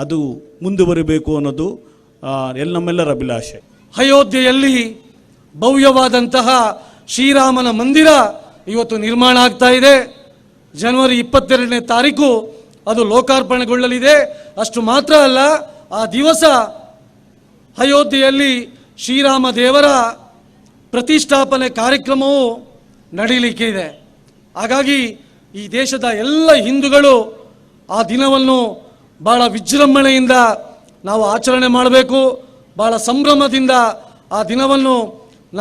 ಅದು ಮುಂದುವರಿಬೇಕು ಅನ್ನೋದು ನಮ್ಮೆಲ್ಲರ ಅಭಿಲಾಷೆ. ಅಯೋಧ್ಯೆಯಲ್ಲಿ ಭವ್ಯವಾದಂತಹ ಶ್ರೀರಾಮನ ಮಂದಿರ ಇವತ್ತು ನಿರ್ಮಾಣ ಆಗ್ತಾ ಇದೆ. ಜನವರಿ 22ನೇ ತಾರೀಕು ಅದು ಲೋಕಾರ್ಪಣೆಗೊಳ್ಳಲಿದೆ. ಅಷ್ಟು ಮಾತ್ರ ಅಲ್ಲ, ಆ ದಿವಸ ಅಯೋಧ್ಯೆಯಲ್ಲಿ ಶ್ರೀರಾಮ ದೇವರ ಪ್ರತಿಷ್ಠಾಪನೆ ಕಾರ್ಯಕ್ರಮವೂ ನಡೀಲಿಕ್ಕೆ ಇದೆ. ಹಾಗಾಗಿ ಈ ದೇಶದ ಎಲ್ಲ ಹಿಂದೂಗಳು ಆ ದಿನವನ್ನು ಭಾಳ ವಿಜೃಂಭಣೆಯಿಂದ ನಾವು ಆಚರಣೆ ಮಾಡಬೇಕು. ಭಾಳ ಸಂಭ್ರಮದಿಂದ ಆ ದಿನವನ್ನು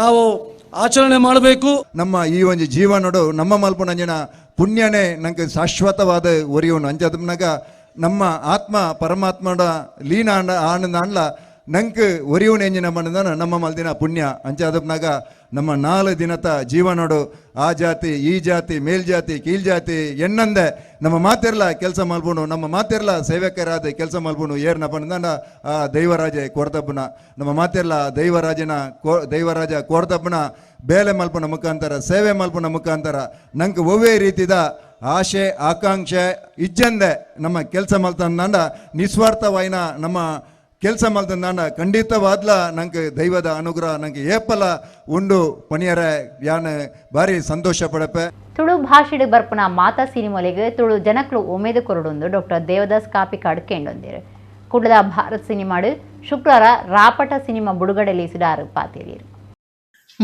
ನಾವು ಆಚರಣೆ ಮಾಡಬೇಕು. ನಮ್ಮ ಈ ಒಂದು ಜೀವನಡು ನಮ್ಮ ಮಲ್ಪುನಂಜಿನ ಪುಣ್ಯನೇ ನಂಗೆ ಶಾಶ್ವತವಾದ ಒರಿಯೋನು. ಅಂಚದಮ್ನಾಗ ನಮ್ಮ ಆತ್ಮ ಪರಮಾತ್ಮಡ ಲೀನ ಆನಂದ ಅನ್ಲ ನಂಗೆ ಒರಿಯೋನು ಎಂಜಿನ ಮನದಾನ ನಮ್ಮ ಮಲ್ದಿನ ಪುಣ್ಯ. ಅಂಚಾದಪ್ನಾಗ ನಮ್ಮ 4 ದಿನದ ಜೀವನೋಡು ಆ ಜಾತಿ ಈ ಜಾತಿ ಮೇಲ್ಜಾತಿ ಕೀಳ್ಜಾತಿ ಎನ್ನಂದೆ ನಮ್ಮ ಮಾತಿರ್ಲ ಕೆಲಸ ಮಲ್ಪುಣು, ನಮ್ಮ ಮಾತಿರ್ಲ ಸೇವಕರಾದ ಕೆಲಸ ಮಲ್ಪುಣು ಏರ್ನ ಪಂಡ ಆ ದೈವರಾಜ ಕೋರ್ದಬ್ಬನ ನಮ್ಮ ಮಾತಿರ್ಲ ದೈವರಾಜನ ದೈವರಾಜ ಕೋರ್ದಬ್ಬನ ಬೇಲೆ ಮಲ್ಪುನ ಮುಖಾಂತರ ಸೇವೆ ಮಲ್ಪುನ ಮುಖಾಂತರ ನಂಗೆ ಒವ್ವೇ ರೀತಿದ ಆಶೆ ಆಕಾಂಕ್ಷೆ ಇಜ್ಜಂದೆ ನಮ್ಮ ಕೆಲಸ ಮಲ್ತಂದ ನಿಸ್ವಾರ್ಥವಾಯಿನ ನಮ್ಮ ಕೆಲಸ ಮಲ್ತಂದಾಂಡ ಖಂಡಿತವಾದ್ಲ ನಂಗೆ ದೈವದ ಅನುಗ್ರಹ ನಂಗೆ ಏಪಲ ಉಂಡು ಪಣಿಯರೆ ಯಾನ್ ಭಾರಿ ಸಂತೋಷ ಪಡಪೆ. ತುಳು ಭಾಷೆಡ್ ಬರ್ಪುನ ಮಾತಾ ಸಿನಿಮೊಲೆಗ್ ತುಳು ಜನಕ್ಲು ಉಮೇದು ಕೊರಡೊಂದು ಡಾಕ್ಟರ್ ದೇವದಾಸ್ ಕಾಪಿಕಾಡ್ ಕೇಂಡೊಂದಿರು. ಕುಡ್ಲದ ಭಾರತ್ ಸಿನಿಮಾಡು ಶುಕ್ರವಾರ ರಾಪಟ ಸಿನಿಮಾ ಬುಡುಗಡೆ ಲೇಸಿದಾರು ಪಾತೇರಿಯರು.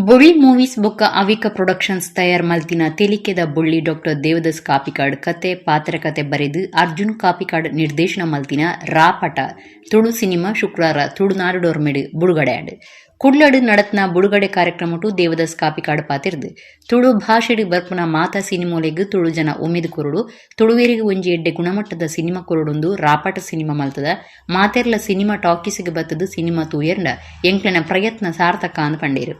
ಬೊಳ್ಳಿ ಮೂವೀಸ್ ಬೊಕ್ಕ ಅವಿಕ ಪ್ರೊಡಕ್ಷನ್ಸ್ ತಯಾರ್ ಮಲ್ತಿನ ತೆಲಿಕೆದ ಬೊಳ್ಳಿ ಡಾಕ್ಟರ್ ದೇವದಾಸ್ ಕಾಪಿಕಾಡ್ ಕತೆ ಪಾತ್ರಕತೆ ಬರೆದು ಅರ್ಜುನ್ ಕಾಪಿಕಾಡ್ ನಿರ್ದೇಶನ ಮಲ್ತಿನ ರಾಪಟ ತುಳು ಸಿನಿಮಾ ಶುಕ್ರವಾರ ತುಳುನಾಡುಡೊರ್ಮೆಡು ಬುಡುಗಡೆ ಆಂಡ್. ಕುಡ್ಲಡು ನಡತ್ನ ಬುಡುಗಡೆ ಕಾರ್ಯಕ್ರಮಟು ದೇವದಾಸ್ ಕಾಪಿಕಾಡ್ ಪಾತಿರ್ದು ತುಳು ಭಾಷೆಡ್ ಬರ್ಪುನ ಮಾತಾ ಸಿನಿಮೋಲೆಗ್ ತುಳು ಜನ ಉಮೇದು ಕೊರಡು ತುಳುವೇರಿಗೆ ಒಂಜಿ ಎಡ್ಡೆ ಗುಣಮಟ್ಟದ ಸಿನಿಮಾ ಕೊರಡೊಂದು ರಾಪಟ ಸಿನಿಮಾ ಮಲ್ತದ ಮಾತೆರ್ಲ ಸಿನಿಮಾ ಟಾಕೀಸ್ಗೆ ಬತ್ತದು ಸಿನಿಮಾ ತೂಯರ್ಂಡ ಎಂಕ್ಲೆನ ಪ್ರಯತ್ನ ಸಾರ್ಥಕ ಅಂದ್ ಪಂಡೇರು.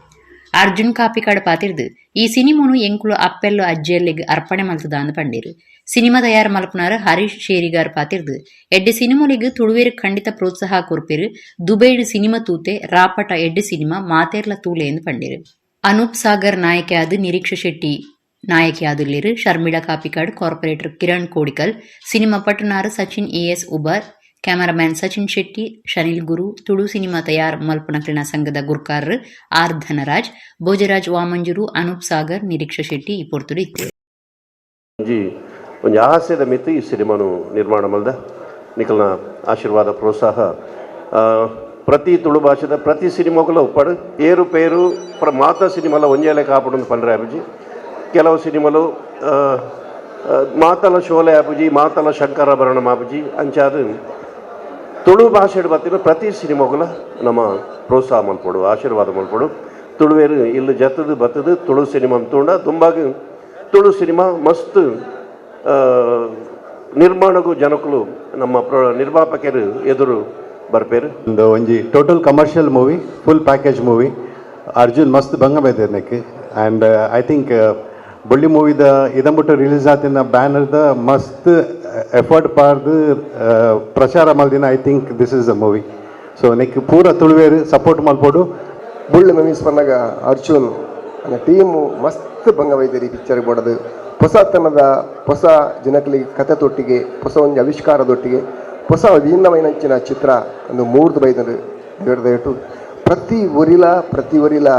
ಅರ್ಜುನ್ ಕಾಪಿಕಾಡ್ ಪಾತಿರ್ದು ಈ ಸಿನಿಮೋನು ಎಂಕುಲು ಅಪ್ಪೆಲ್ಲು ಅಜ್ಜಿಯಲ್ಲಿಗ್ ಅರ್ಪಣೆ ಮಲ್ತದ ಅಂದ್ ಪಂಡೇರು. ಸಿನಿಮಾ ತಯಾರು ಮಲ್ಪುನಾರ್ ಹರೀಶ್ ಶೇರಿಗಾರ್ ಪಾತಿರ್ದು ಎಡ್ಡೆ ಸಿನಿಮೋಲಿಗ್ ತುಳುವೇರು ಖಂಡಿತ ಪ್ರೋತ್ಸಾಹ ಕೊರ್ಪೇರು. ದುಬೈಡ್ ಸಿನಿಮಾ ತೂತೆ ರಾಪಟ ಎಡ್ಡೆ ಸಿನಿಮಾ ಮಾತೇರ್ಲ ತೂಲೆ ಎಂದು ಪಂಡೇರು. ಅನೂಪ್ ಸಾಗರ್ ನಾಯಕಿ ಆದ್ ನಿರೀಕ್ಷಾ ಶೆಟ್ಟಿ ನಾಯಕಿ ಆದುಲ್ಲೇರು. ಶರ್ಮಿಳಾ ಕಾಪಿಕಾಡ್, ಕಾರ್ಪೊರೇಟರ್ ಕಿರಣ್ ಕೋಡಿಕಲ್, ಸಿನಿಮಾ ಪಟ್ಟುನಾರ್ Sachin A S Ubar, cameraman Sachin Shetty, Shanil Guru, Tulu cinema ತಯಾರ್ ಮಲ್ಪುನಕ್ಲಿನ ಸಂಘದ ಗುರ್ಕಾರ್ರು ಆರ್ ಧನರಾಜ್, ಭೋಜರಾಜ್ ವಾಮಂಜೂರು, ಅನೂಪ್ ಸಾಗರ್, ನಿರೀಕ್ಷಾ ಶೆಟ್ಟಿ ಈ ಪೊರ್ತುಡು ಇತ್ತೆರ್. ಒಂಜಿ ಒಂಜಿ ಆಸೆದ ಮಿತ್ತು ಈ ಸಿನಿಮಾನು ನಿರ್ಮಾಣ ಮಲ್ದ ನಿಕಲ್ನ ಆಶೀರ್ವಾದ ಪ್ರೋತ್ಸಾಹ ಪ್ರತಿ ತುಳು ಭಾಷೆದ ಪ್ರತಿ ಸಿನಿಮಾಗುಲ ಉಪ್ಪಾಡು ಏರು ಪೇರು ಮಾತಾ ಸಿನಿಮಾಲ ಒಂಜೇಲೆ ಕಾಪುಡು ಪಂಡ್ರೆ ಆಪುಜಿ. ಕೆಲವು ಸಿನಿಮಾಲು ಮಾತಲ ಶೋಲೆ ಆಪುಜಿ, ಮಾತಲ ಶಂಕರಾಭರಣ ಆಪುಜಿ. ಅಂಚಾದ ತುಳು ಭಾಷೆಡ್ ಬತ್ತಿನ ಪ್ರತಿ ಸಿನಿಮಾಗುಲ ನಮ್ಮ ಪ್ರೋತ್ಸಾಹ ಮಲ್ಪೊಡು, ಆಶೀರ್ವಾದ ಮಲ್ಪೊಡು. ತುಳುವೇರು ಇಲ್ಲಿ ಜತ್ತದು ಬತ್ತದು ತುಳು ಸಿನಿಮಾ ತೂಂಡ ತುಂಬಾಗ ತುಳು ಸಿನಿಮಾ ಮಸ್ತ್ ನಿರ್ಮಾಣಗೂ ಜನಕುಲು ನಮ್ಮ ನಿರ್ಮಾಪಕರು ಎದುರು ಬರ್ಪೇರು. ಒಂದು ಒಂಜಿ total commercial movie, full package movie. Arjun ಮಸ್ತ್ ಬಂಗ ಬೈದಿರ್ನೆಕ್. And I think ಬೊಳ್ಳಿ ಮೂವಿದ ಇದಂಬುಟ್ಟು ರಿಲೀಸ್ ಆತಿನ ಬ್ಯಾನರ್ದ ಮಸ್ತ್ ಎಫರ್ಟ್ ಪಾರ್ದು ಪ್ರಚಾರ ಮಲ್ದಿನ. I think this is the movie. So neck ಪೂರ ತುಳುವೇರು ಸಪೋರ್ಟ್ ಮಲ್ಪೊಡು. ಬುಳ್ಳಿ ಮೂವೀಸ್ ಪನ್ನಗ ಅರ್ಜುನ್ ಅನ್ನ ಟೀಮು ಮಸ್ತ್ ಬಂಗ ಬೈದಿರಿ. ಪಿಕ್ಚರ್ ಬೋಡದು ಹೊಸತನದ ಹೊಸ ಜನಕಲಿಗೆ ಕಥೆತೊಟ್ಟಿಗೆ, ಹೊಸ ಒಂದು ಆವಿಷ್ಕಾರದೊಟ್ಟಿಗೆ ಹೊಸ ವಿಭಿನ್ನವೈನಂಚಿನ ಚಿತ್ರ ಒಂದು ಮೂರ್ದು ಬೈದಂಡು ದೇವರ ದಯಟು ಪ್ರತಿ ಒರಿಲ ಪ್ರತಿ ಒರಿಲ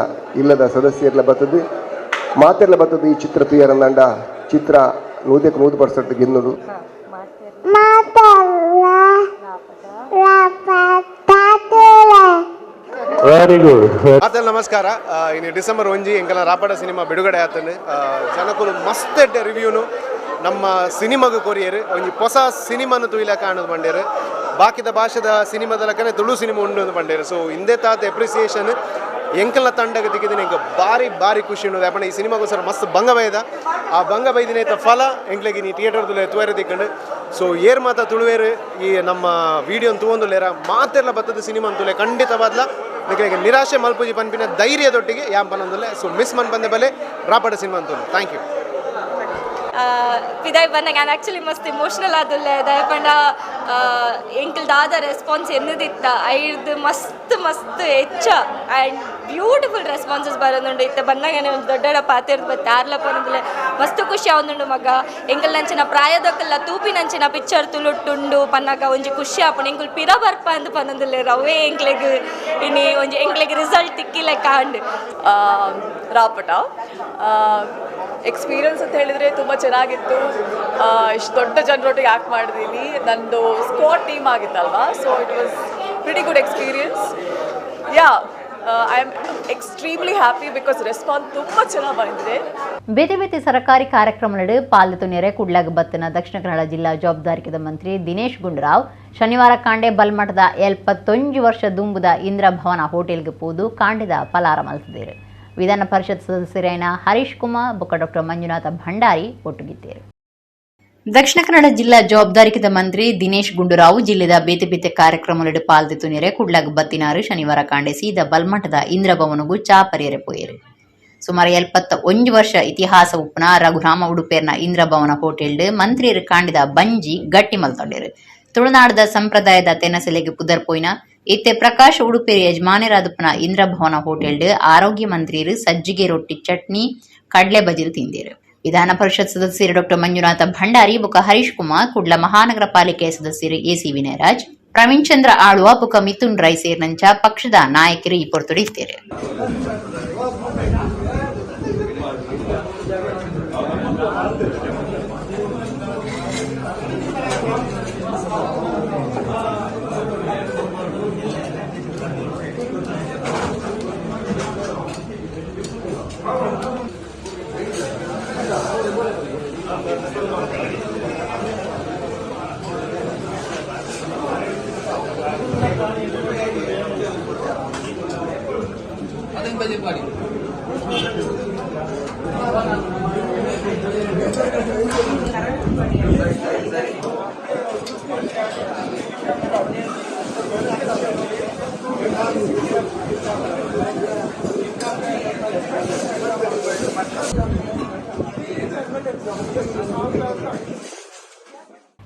ಇಲ್ಲದ ಸದಸ್ಯರ್ಲ ಬರ್ತದೆ ಮಾತೆರ್ಲ ಬರ್ತದೆ ಈ ಚಿತ್ರ ತುಯರಂದಂಡ ಚಿತ್ರ 100% ಗೆನ್ನುಡು. Very good. ಆತಲ್ ನಮಸ್ಕಾರ. ಇನ್ನು ಡಿಸೆಂಬರ್ 1 ಎಂಕಲ ರಾಪಡ ಸಿನಿಮಾ ಬಿಡುಗಡೆ ಆತನು. ಜನಕುಲು ಮಸ್ತ್ ಎಡ್ಡೆ ರಿವ್ಯೂನು ನಮ್ಮ ಸಿನಿಮಾಗ ಕೊರಿಯರು ಒಂಜಿ ಹೊಸ ಸಿನಿಮಾನು ತುಯಿಲ ಕಾಣೋದು ಬಂಡೇರು. ಬಾಕಿದ ಭಾಷೆದ ಸಿನಿಮಾದ ಲಕ್ಕನೆ ತುಳು ಸಿನಿಮಾ ಉಂಡು ಅಂತ ಬಂಡೇರು. ಸೊ ಇಂದೇ ತಾತ ಅಪ್ರಿಸಿಯೇಷನ್ ಎಂಕಲ್ನ ತಂಡಗ ತಿಕ್ಕಿದ್ದೀನಿ ಎಂಕ ಭಾರಿ ಭಾರಿ ಖುಷಿ ಉಂಡು. ಯಾಪಂಡ ಈ ಸಿನಿಮಾಗೋಸ್ಕರ ಮಸ್ತ್ ಭಂಗ ಬೈದ ಆ ಭಂಗ ಬೈದಿನ ಫಲ ಎಂಕ್ಲೆಗೆ ನೀ ಥಿಯೇಟರ್ದಲ್ಲಿ ತುವೇರೆ ತಿಕ್ಕಂಡು. ಸೊ ಏರ್ ಮಾತ ತುಳುವೇರು ಈ ನಮ್ಮ ವೀಡಿಯೋನ್ ತೂವೊಂದುಲ್ಲೇರ ಮಾತೆಲ್ಲ ಬತ್ತದ ಸಿನಿಮಾ ಅಂತುಲೆ ಖಂಡಿತವಾದ್ಲ ನಿಖಲಿಗೆ ನಿರಾಶೆ ಮಲ್ಪುಜಿ ಪನ್ಪಿನ ಧೈರ್ಯದೊಟ್ಟಿಗೆ ಯಾಂ ಪನೊಂದುಲ್ಲೆ. ಸೊ ಮಿಸ್ ಮನ್ ಬಂದೆ ಬಲೆ ರಾಪಡ ಸಿನಿಮಾ ಅಂತುಲ್ಲೆ. Thank you. ಪಿದಾಯ್ ಬಂದಾಗ ನಾನು ಆ್ಯಕ್ಚುಲಿ ಮಸ್ತ್ ಇಮೋಷ್ನಲ್ ಆದುಲ್ಲೆ ದಯಪಂಡ ಎಂಕಲ್ ದಾದ ರೆಸ್ಪಾನ್ಸ್ ಎನ್ನದಿತ್ತ ಐದು ಮಸ್ತ್ ಮಸ್ತ್ ಹೆಚ್ಚ and beautiful responses ಬರೋದುಂಡು. ಇತ್ತ ಬಂದಾಗನೇ ಒಂದು ದೊಡ್ಡ ಪಾತಿರ್ದು ಬತ್ತೆ ಆರ್ಲ ಪನೊಂದುಲ್ಲೆ ಮಸ್ತ್ ಖುಷಿ ಆವೊಂದುಂಡು ಮಗ. ಎಂಕಲ್ ನಂಚಿನ ಪ್ರಾಯದಕ್ಕೆಲ್ಲ ತೂಪಿನಂಚಿನ ಪಿಕ್ಚರ್ ತುಳುಟ್ಟುಂಡು ಪನ್ನಾಗ ಒಂಜಿ ಖುಷಿ ಆಪುಂಡು. ಎಂಕುಲು ಪಿರ ಬರ್ಪ ಅಂದ್ ಪನೊಂದುಲ್ಲೆ ರವೇ ಎಂಕ್ಲೆಗ್ ಇನಿ ಒಂಜಿ ಎಂಕ್ಲೆಗ್ ರಿಸಲ್ಟ್ ತಿಕ್ಕಿಲೆ ಕಾಂಡ್. ರಾಪಟ ಎಕ್ಸ್ಪೀರಿಯನ್ಸ್ ಅಂತ ಹೇಳಿದರೆ ತುಂಬ ಚೆನ್ನಾಗಿತ್ತು. ಇಷ್ಟು ದೊಡ್ಡ ಜನರೊಟ್ಟಿಗೆ ಆ್ಯಕ್ಟ್ ಮಾಡಿದ್ದೀನಿ. ನಂದು ಸ್ಕ್ವಾಡ್ ಟೀಮ್ ಆಗಿತ್ತಲ್ವಾ, so it was pretty good experience. Yeah, I am extremely happy because response ತುಂಬ ಚೆನ್ನಾಗಿ ಬಂದಿದೆ. ಬೇತೆ ಬೇತೆ ಸರ್ಕಾರಿ ಕಾರ್ಯಕ್ರಮಗಳು ಪಾಲ್ತು ನೆರೆ ಕುಡ್ಲಾಗ ಬತ್ತನ ದಕ್ಷಿಣ ಕನ್ನಡ ಜಿಲ್ಲಾ ಜವಾಬ್ದಾರಿಕದ ಮಂತ್ರಿ ದಿನೇಶ್ ಗುಂಡೂರಾವ್ ಶನಿವಾರ ಕಾಂಡೆ ಬಲ್ಮಠದ 71 ವರ್ಷ ದುಂಬುದ ಇಂದ್ರಭವನ ಹೋಟೆಲ್ಗೆ ಪೋದು ಕಾಂಡೆದ ಫಲಾರ ಮಲ್ತಿದ್ದೇರು. ವಿಧಾನ ಪರಿಷತ್ ಸದಸ್ಯರಾದ ಹರೀಶ್ ಕುಮಾರ್ ಬೊಕ್ಕ ಡಾಕ್ಟರ್ ಮಂಜುನಾಥ ಭಂಡಾರಿ ಒಟ್ಟುಗಿದ್ದರು. ದಕ್ಷಿಣ ಕನ್ನಡ ಜಿಲ್ಲಾ ಜವಾಬ್ದಾರಿಕದ ಮಂತ್ರಿ ದಿನೇಶ್ ಗುಂಡೂರಾವ್ ಜಿಲ್ಲೆದ ಬೇತೆ ಬೇತೆ ಕಾರ್ಯಕ್ರಮಗಳು ಪಾಲ್ದಿತ್ತು ನೆರೆ ಕುಡ್ಲಾಗ ಬತ್ತಿನಾರು ಶನಿವಾರ ಕಾಂಡೆ ಸೀದ ಬಲ್ಮಠದ ಇಂದ್ರಭವನಗೂ ಚಾ ಪರಿಯರೆ ಪೋಯರು. ಸುಮಾರು 71 ವರ್ಷ ಇತಿಹಾಸ ಉಪ್ಪುನ ರಘುರಾಮ ಉಡುಪೇರ್ನ ಇಂದ್ರಭವನ ಹೋಟೆಲ್ ಮಂತ್ರಿಯರು ಕಾಂಡಿದ ಬಂಜಿ ಗಟ್ಟಿ ಮಲ್ತೊಂಡೇರು. ತುಳುನಾಡದ ಸಂಪ್ರದಾಯದ ತೆನಸಲೆಗೆ ಪುದರ್ಪೋಯ್ನ ಇತ್ತೆ ಪ್ರಕಾಶ್ ಉಡುಪೇರಿ ಯಜಮಾನರಾದಪ್ಪನ ಇಂದ್ರಭವನ ಹೋಟೆಲ್ ಆರೋಗ್ಯ ಮಂತ್ರಿಯರು ಸಜ್ಜಿಗೆ ರೊಟ್ಟಿ ಚಟ್ನಿ ಕಡ್ಲೆ ಬಜಿಲು ತಿಂದೇರು. ವಿಧಾನ ಪರಿಷತ್ ಸದಸ್ಯರು ಡಾಕ್ಟರ್ ಮಂಜುನಾಥ ಭಂಡಾರಿ ಬೊಕ್ಕ ಹರೀಶ್ ಕುಮಾರ್, ಕುಡ್ಲ ಮಹಾನಗರ ಪಾಲಿಕೆ ಸದಸ್ಯರು ಎಸಿ ವಿನಯರಾಜ್, ಪ್ರವೀಣ್ ಚಂದ್ರ ಆಳ್ವ ಬೊಕ್ಕ ಮಿಥುನ್ ರೈ ಸೇರಿನಂಚ ಪಕ್ಷದ ನಾಯಕರು ಈ ಪೊರ್ತುಡಿದ್ದಾರೆ.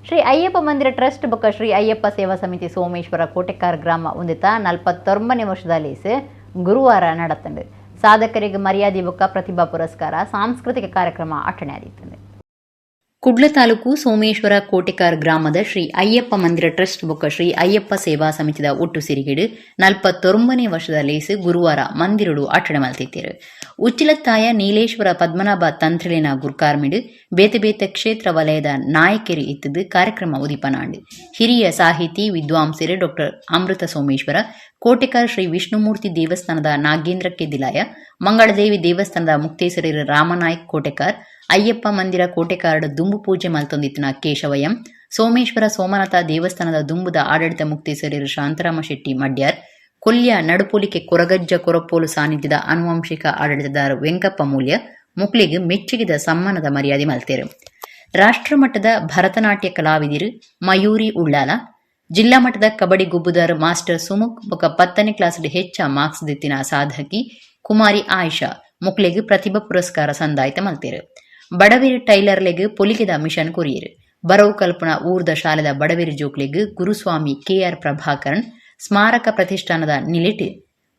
ಶ್ರೀ ಅಯ್ಯಪ್ಪ ಮಂದಿರ ಟ್ರಸ್ಟ್ ಬೊಕ್ಕ ಶ್ರೀ ಅಯ್ಯಪ್ಪ ಸೇವಾ ಸಮಿತಿ ಸೋಮೇಶ್ವರ ಕೋಟೆಕಾರ್ ಗ್ರಾಮ ಹೊಂದಿತ 49ನೇ ವರ್ಷದ ಲೇಸ್ ಗುರುವಾರ ನಡತಂಡು. ಸಾಧಕರಿಗೆ ಮರ್ಯಾದೆ ಬೊಕ್ಕ ಪ್ರತಿಭಾ ಪುರಸ್ಕಾರ ಸಾಂಸ್ಕೃತಿಕ ಕಾರ್ಯಕ್ರಮ ಅಟ್ಟಣೆ ಆದಿತ್ತಂಡು. ಕುಡ್ಲ ತಾಲೂಕು ಸೋಮೇಶ್ವರ ಕೋಟೆಕಾರ್ ಗ್ರಾಮದ ಶ್ರೀ ಅಯ್ಯಪ್ಪ ಮಂದಿರ ಟ್ರಸ್ಟ್ ಬೊಕ್ಕ ಶ್ರೀ ಅಯ್ಯಪ್ಪ ಸೇವಾ ಸಮಿತಿದ ಒಟ್ಟು ಸಿರಿಗಿಡು 49ನೇ ವರ್ಷದ ಲೇಸ್ ಗುರುವಾರ ಮಂದಿರಡು ಅಟ್ಟಣೆ ಮಲ್ತಿತ್ತೇರು. ಉಚ್ಚಿಲತ್ತಾಯ ನೀಲೇಶ್ವರ ಪದ್ಮನಾಭ ತಂತ್ರಿಲಿನ ಗುರ್ಕಾರ್ಮಿಡು ಬೇತೆ ಬೇತೆ ಕ್ಷೇತ್ರ ವಲಯದ ನಾಯಕರು ಇತ್ತದು ಕಾರ್ಯಕ್ರಮ ಉದಿಪನಾಂಡು. ಹಿರಿಯ ಸಾಹಿತಿ ವಿದ್ವಾಂಸರು ಡಾಕ್ಟರ್ ಅಮೃತ ಸೋಮೇಶ್ವರ, ಕೋಟೆಕಾರ್ ಶ್ರೀ ವಿಷ್ಣುಮೂರ್ತಿ ದೇವಸ್ಥಾನದ ನಾಗೇಂದ್ರ ಕೆದಿಲಾಯ, ಮಂಗಳದೇವಿ ದೇವಸ್ಥಾನದ ಮುಕ್ತೇಸರಿ ರಾಮನಾಯ್ಕ್ ಕೋಟೆಕಾರ್, ಅಯ್ಯಪ್ಪ ಮಂದಿರ ಕೋಟೆಕಾರಡ ದುಂಬು ಪೂಜೆ ಮಲ್ತೊಂದಿತ್ತಿನ ಕೇಶವಯಂ, ಸೋಮೇಶ್ವರ ಸೋಮನಾಥ ದೇವಸ್ಥಾನದ ದುಂಬುದ ಆಡಳಿತ ಮುಕ್ತೇಸರಿರು ಶಾಂತರಾಮ ಶೆಟ್ಟಿ ಮಡ್ಯಾರ್, ಕೊಲ್ಯ ನಡುಪೊಲಿಕೆ ಕೊರಗಜ್ಜ ಕೊರಪೋಲು ಸಾನ್ನಿಧ್ಯದ ಆನುವಂಶಿಕ ಆಡಳಿತದಾರ ವೆಂಕಪ್ಪ ಮೂಲ್ಯ ಮುಕ್ಲಿಗೆ ಮೆಚ್ಚುಗಿದ ಸಮ್ಮಾನದ ಮರ್ಯಾದೆ ಮಲ್ತೇರು. ರಾಷ್ಟ್ರಮಟ್ಟದ ಭರತನಾಟ್ಯ ಕಲಾವಿದರು ಮಯೂರಿ ಉಳ್ಳಾಲ, ಜಿಲ್ಲಾ ಮಟ್ಟದ ಕಬಡ್ಡಿ ಗುಬ್ಬುದಾರ ಮಾಸ್ಟರ್ ಸುಮುಖ್ ಬೊಕ 10ನೇ ಕ್ಲಾಸ್ ಹೆಚ್ಚ ಮಾರ್ಕ್ಸ್ ದಿತ್ತಿನ ಸಾಧಕಿ ಕುಮಾರಿ ಆಯಿಷಾ ಮುಕ್ಲೆಗ್ ಪ್ರತಿಭಾ ಪುರಸ್ಕಾರ ಸಂದಾಯ್ತ ಮಲ್ತೇರು. ಬಡವೇರು ಟೈಲರ್ಲೆಗ್ ಪೊಲಿಗೆದ ಮಿಷನ್ ಕೊರಿಯರು. ಬರವು ಕಲ್ಪನ ಊರ್ದ ಶಾಲೆದ ಬಡವೇರು ಜೋಕ್ಲೆಗ್ ಗುರುಸ್ವಾಮಿ ಕೆಆರ್ ಪ್ರಭಾಕರನ್ ಸ್ಮಾರಕ ಪ್ರತಿಷ್ಠಾನದ ನಿಲೆಟ್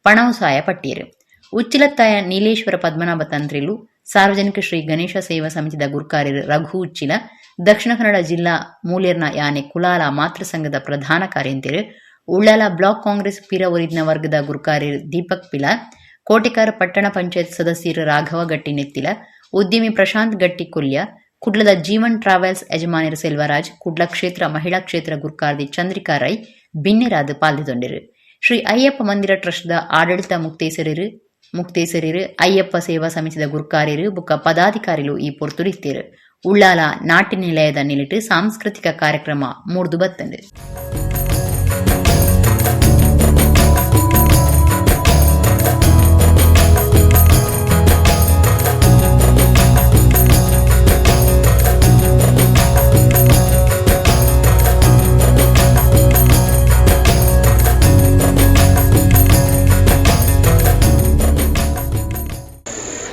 ಪಣವು ಸಾಯ ಪಟ್ಟಿಯರು. ಉಚ್ಚಿಲತ್ತಾಯ ನೀಲೇಶ್ವರ ಪದ್ಮನಾಭ ತಂತ್ರಿಲು, ಸಾರ್ವಜನಿಕ ಶ್ರೀ ಗಣೇಶ ಸೇವಾ ಸಮಿತಿದ ಗುರ್ಕಾರ್ಯರು ರಘು ಉಚ್ಚಿಲ, ದಕ್ಷಿಣ ಕನ್ನಡ ಜಿಲ್ಲಾ ಮೂಲ್ಯರ್ನ ಯಾನೆ ಕುಲಾಲ ಮಾತೃ ಸಂಘದ ಪ್ರಧಾನ ಕಾರ್ಯಂತೆರ್, ಉಳ್ಳಾಲ ಬ್ಲಾಕ್ ಕಾಂಗ್ರೆಸ್ ಪಿರ ಒರಿದಿನ ವರ್ಗದ ಗುರ್ಕಾರೆರ್ ದೀಪಕ್ ಪಿಲಾರ್, ಕೋಟೆಕಾರ ಪಟ್ಟಣ ಪಂಚಾಯತ್ ಸದಸ್ಯೆರ್ ರಾಘವ ಗಟ್ಟಿ ನೆತ್ತಿಲ, ಉದ್ಯಮಿ ಪ್ರಶಾಂತ್ ಗಟ್ಟಿ ಕೊಲ್ಯ, ಕುಡ್ಲದ ಜೀವನ್ ಟ್ರಾವೆಲ್ಸ್ ಯಜಮಾನೆರ್ ಸೆಲ್ವರಾಜ್, ಕುಡ್ಲ ಕ್ಷೇತ್ರ ಮಹಿಳಾ ಕ್ಷೇತ್ರ ಗುರ್ಕಾರ್ದಿ ಚಂದ್ರಿಕಾ ರೈ ಬಿನ್ನೆರಾದ್ ಪಾಲ್ದೆತೊಂಡೆರ್. ಶ್ರೀ ಅಯ್ಯಪ್ಪ ಮಂದಿರ ಟ್ರಸ್ಟ್ದ ಆಡಳಿತ ಮುಕ್ತೇಸರೆರ್, ಅಯ್ಯಪ್ಪ ಸೇವಾ ಸಮಿತಿದ ಗುರ್ಕಾರೆರ್ ಬೊಕ್ಕ ಪದಾಧಿಕಾರಿಲು ಈ ಪೊರ್ತುಡಿತ್ತೆರ್. ಉಳ್ಳಾಲ ನಾಟ್ಯ ನಿಲಯದ ನಿಲೆಟ್ ಸಾಂಸ್ಕೃತಿಕ ಕಾರ್ಯಕ್ರಮ ಮೂಡ್ದು ಬತ್ತ್ಂಡ್.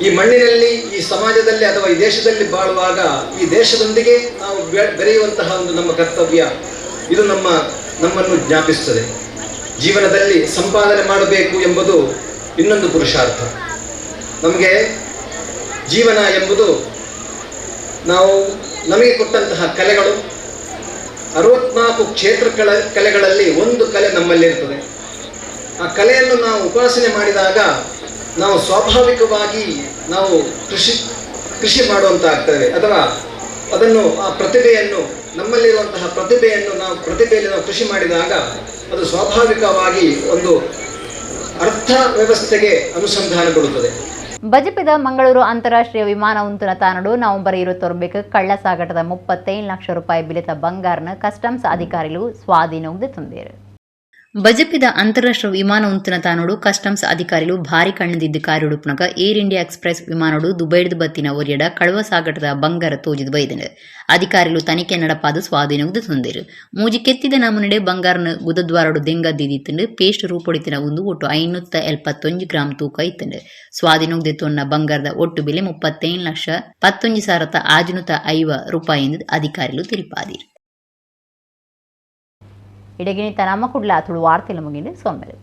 ಈ ಮಣ್ಣಿನಲ್ಲಿ, ಈ ಸಮಾಜದಲ್ಲಿ ಅಥವಾ ಈ ದೇಶದಲ್ಲಿ ಬಾಳುವಾಗ ಈ ದೇಶದೊಂದಿಗೆ ನಾವು ಬೆರೆಯುವಂತಹ ಒಂದು ನಮ್ಮ ಕರ್ತವ್ಯ ಇದು ನಮ್ಮನ್ನು ಜ್ಞಾಪಿಸುತ್ತದೆ. ಜೀವನದಲ್ಲಿ ಸಂಪಾದನೆ ಮಾಡಬೇಕು ಎಂಬುದು ಇನ್ನೊಂದು ಪುರುಷಾರ್ಥ. ನಮಗೆ ಜೀವನ ಎಂಬುದು ನಾವು ನಮಗೆ ಕೊಟ್ಟಂತಹ ಕಲೆಗಳು 64 ಕ್ಷೇತ್ರಗಳ ಕಲೆಗಳಲ್ಲಿ ಒಂದು ಕಲೆ ನಮ್ಮಲ್ಲಿರ್ತದೆ. ಆ ಕಲೆಯನ್ನು ನಾವು ಉಪಾಸನೆ ಮಾಡಿದಾಗ ನಾವು ಸ್ವಾಭಾವಿಕವಾಗಿ ನಾವು ಕೃಷಿ ಮಾಡುವಂತಾಗ್ತೇವೆ. ಅಥವಾ ಅದನ್ನು ಆ ಪ್ರತಿಭೆಯನ್ನು ನಮ್ಮಲ್ಲಿರುವಂತಹ ಪ್ರತಿಭೆಯನ್ನು ನಾವು ಪ್ರತಿಭೆಯಲ್ಲಿ ನಾವು ಕೃಷಿ ಮಾಡಿದಾಗ ಅದು ಸ್ವಾಭಾವಿಕವಾಗಿ ಒಂದು ಅರ್ಥ ವ್ಯವಸ್ಥೆಗೆ ಅನುಸಂಧಾನಗೊಳ್ಳುತ್ತದೆ. ಬಜಪೆದ ಮಂಗಳೂರು ಅಂತಾರಾಷ್ಟ್ರೀಯ ವಿಮಾನ ಉಂತುನ ತಾನಡು ನವೆಂಬರ್ 29 ಕಳ್ಳ ಸಾಗಾಟದ 35 ಲಕ್ಷ ರೂಪಾಯಿ ಬಿಲೆತ ಬಂಗಾರನ ಕಸ್ಟಮ್ಸ್ ಅಧಿಕಾರಿಗಳು ಸ್ವಾಧೀನಕ್ಕೆ ತಂದರು. ಬಜಪೆದ ಅಂತಾರಾಷ್ಟ್ರೀಯ ವಿಮಾನ ಉಂತುನ ತಾನೋಡು ಕಸ್ಟಮ್ಸ್ ಅಧಿಕಾರಿಲು ಭಾರಿ ಕಣ್ಣದಿದ್ದು ಕಾರಿಡುಪುನಗ ಏರ್ ಇಂಡಿಯಾ ಎಕ್ಸ್ಪ್ರೆಸ್ ವಿಮಾನೋಡು ದುಬೈಡ್ದು ಬತ್ತಿನ ಒರಿಯಡ ಕಳುವ ಸಾಗಟದ ಬಂಗಾರ ತೋಜಿದು ಬೈದನು. ಅಧಿಕಾರಿಲು ತನಿಖೆ ನಡಪಾದು ಸ್ವಾಧೀನಕ್ಕೆ ತಂದಿರು. ಮೂಜಿ ಕೆತ್ತಿದ ನಮೂನೆಡೆ ಬಂಗಾರನ ಗುದದ್ವಾರಡು ದೆಂಗದ್ದಿತ್ತಿಂಡು ಪೇಸ್ಟ್ ರೂಪೊಡಿತಿನ ಒಂದು ಒಟ್ಟು 571 ಗ್ರಾಂ ತೂಕ ಇತ್ತಂಡು. ಸ್ವಾಧೀನಕ್ಕೆ ತೊನ್ನ ಬಂಗಾರದ ಒಟ್ಟು ಬೆಲೆ 35,11,650 ರೂಪಾಯಿ ಎಂದು ಅಧಿಕಾರಿಲು ತಿಳಿಪಾದಿರು. ಇಡಗಿನಿತ ನಮ್ಮ ಕುಡ್ಲ ತುಳು ವಾರ್ತೆಲು ಮುಗಿಂಡು ಸೊಮ್ಮೆಲು.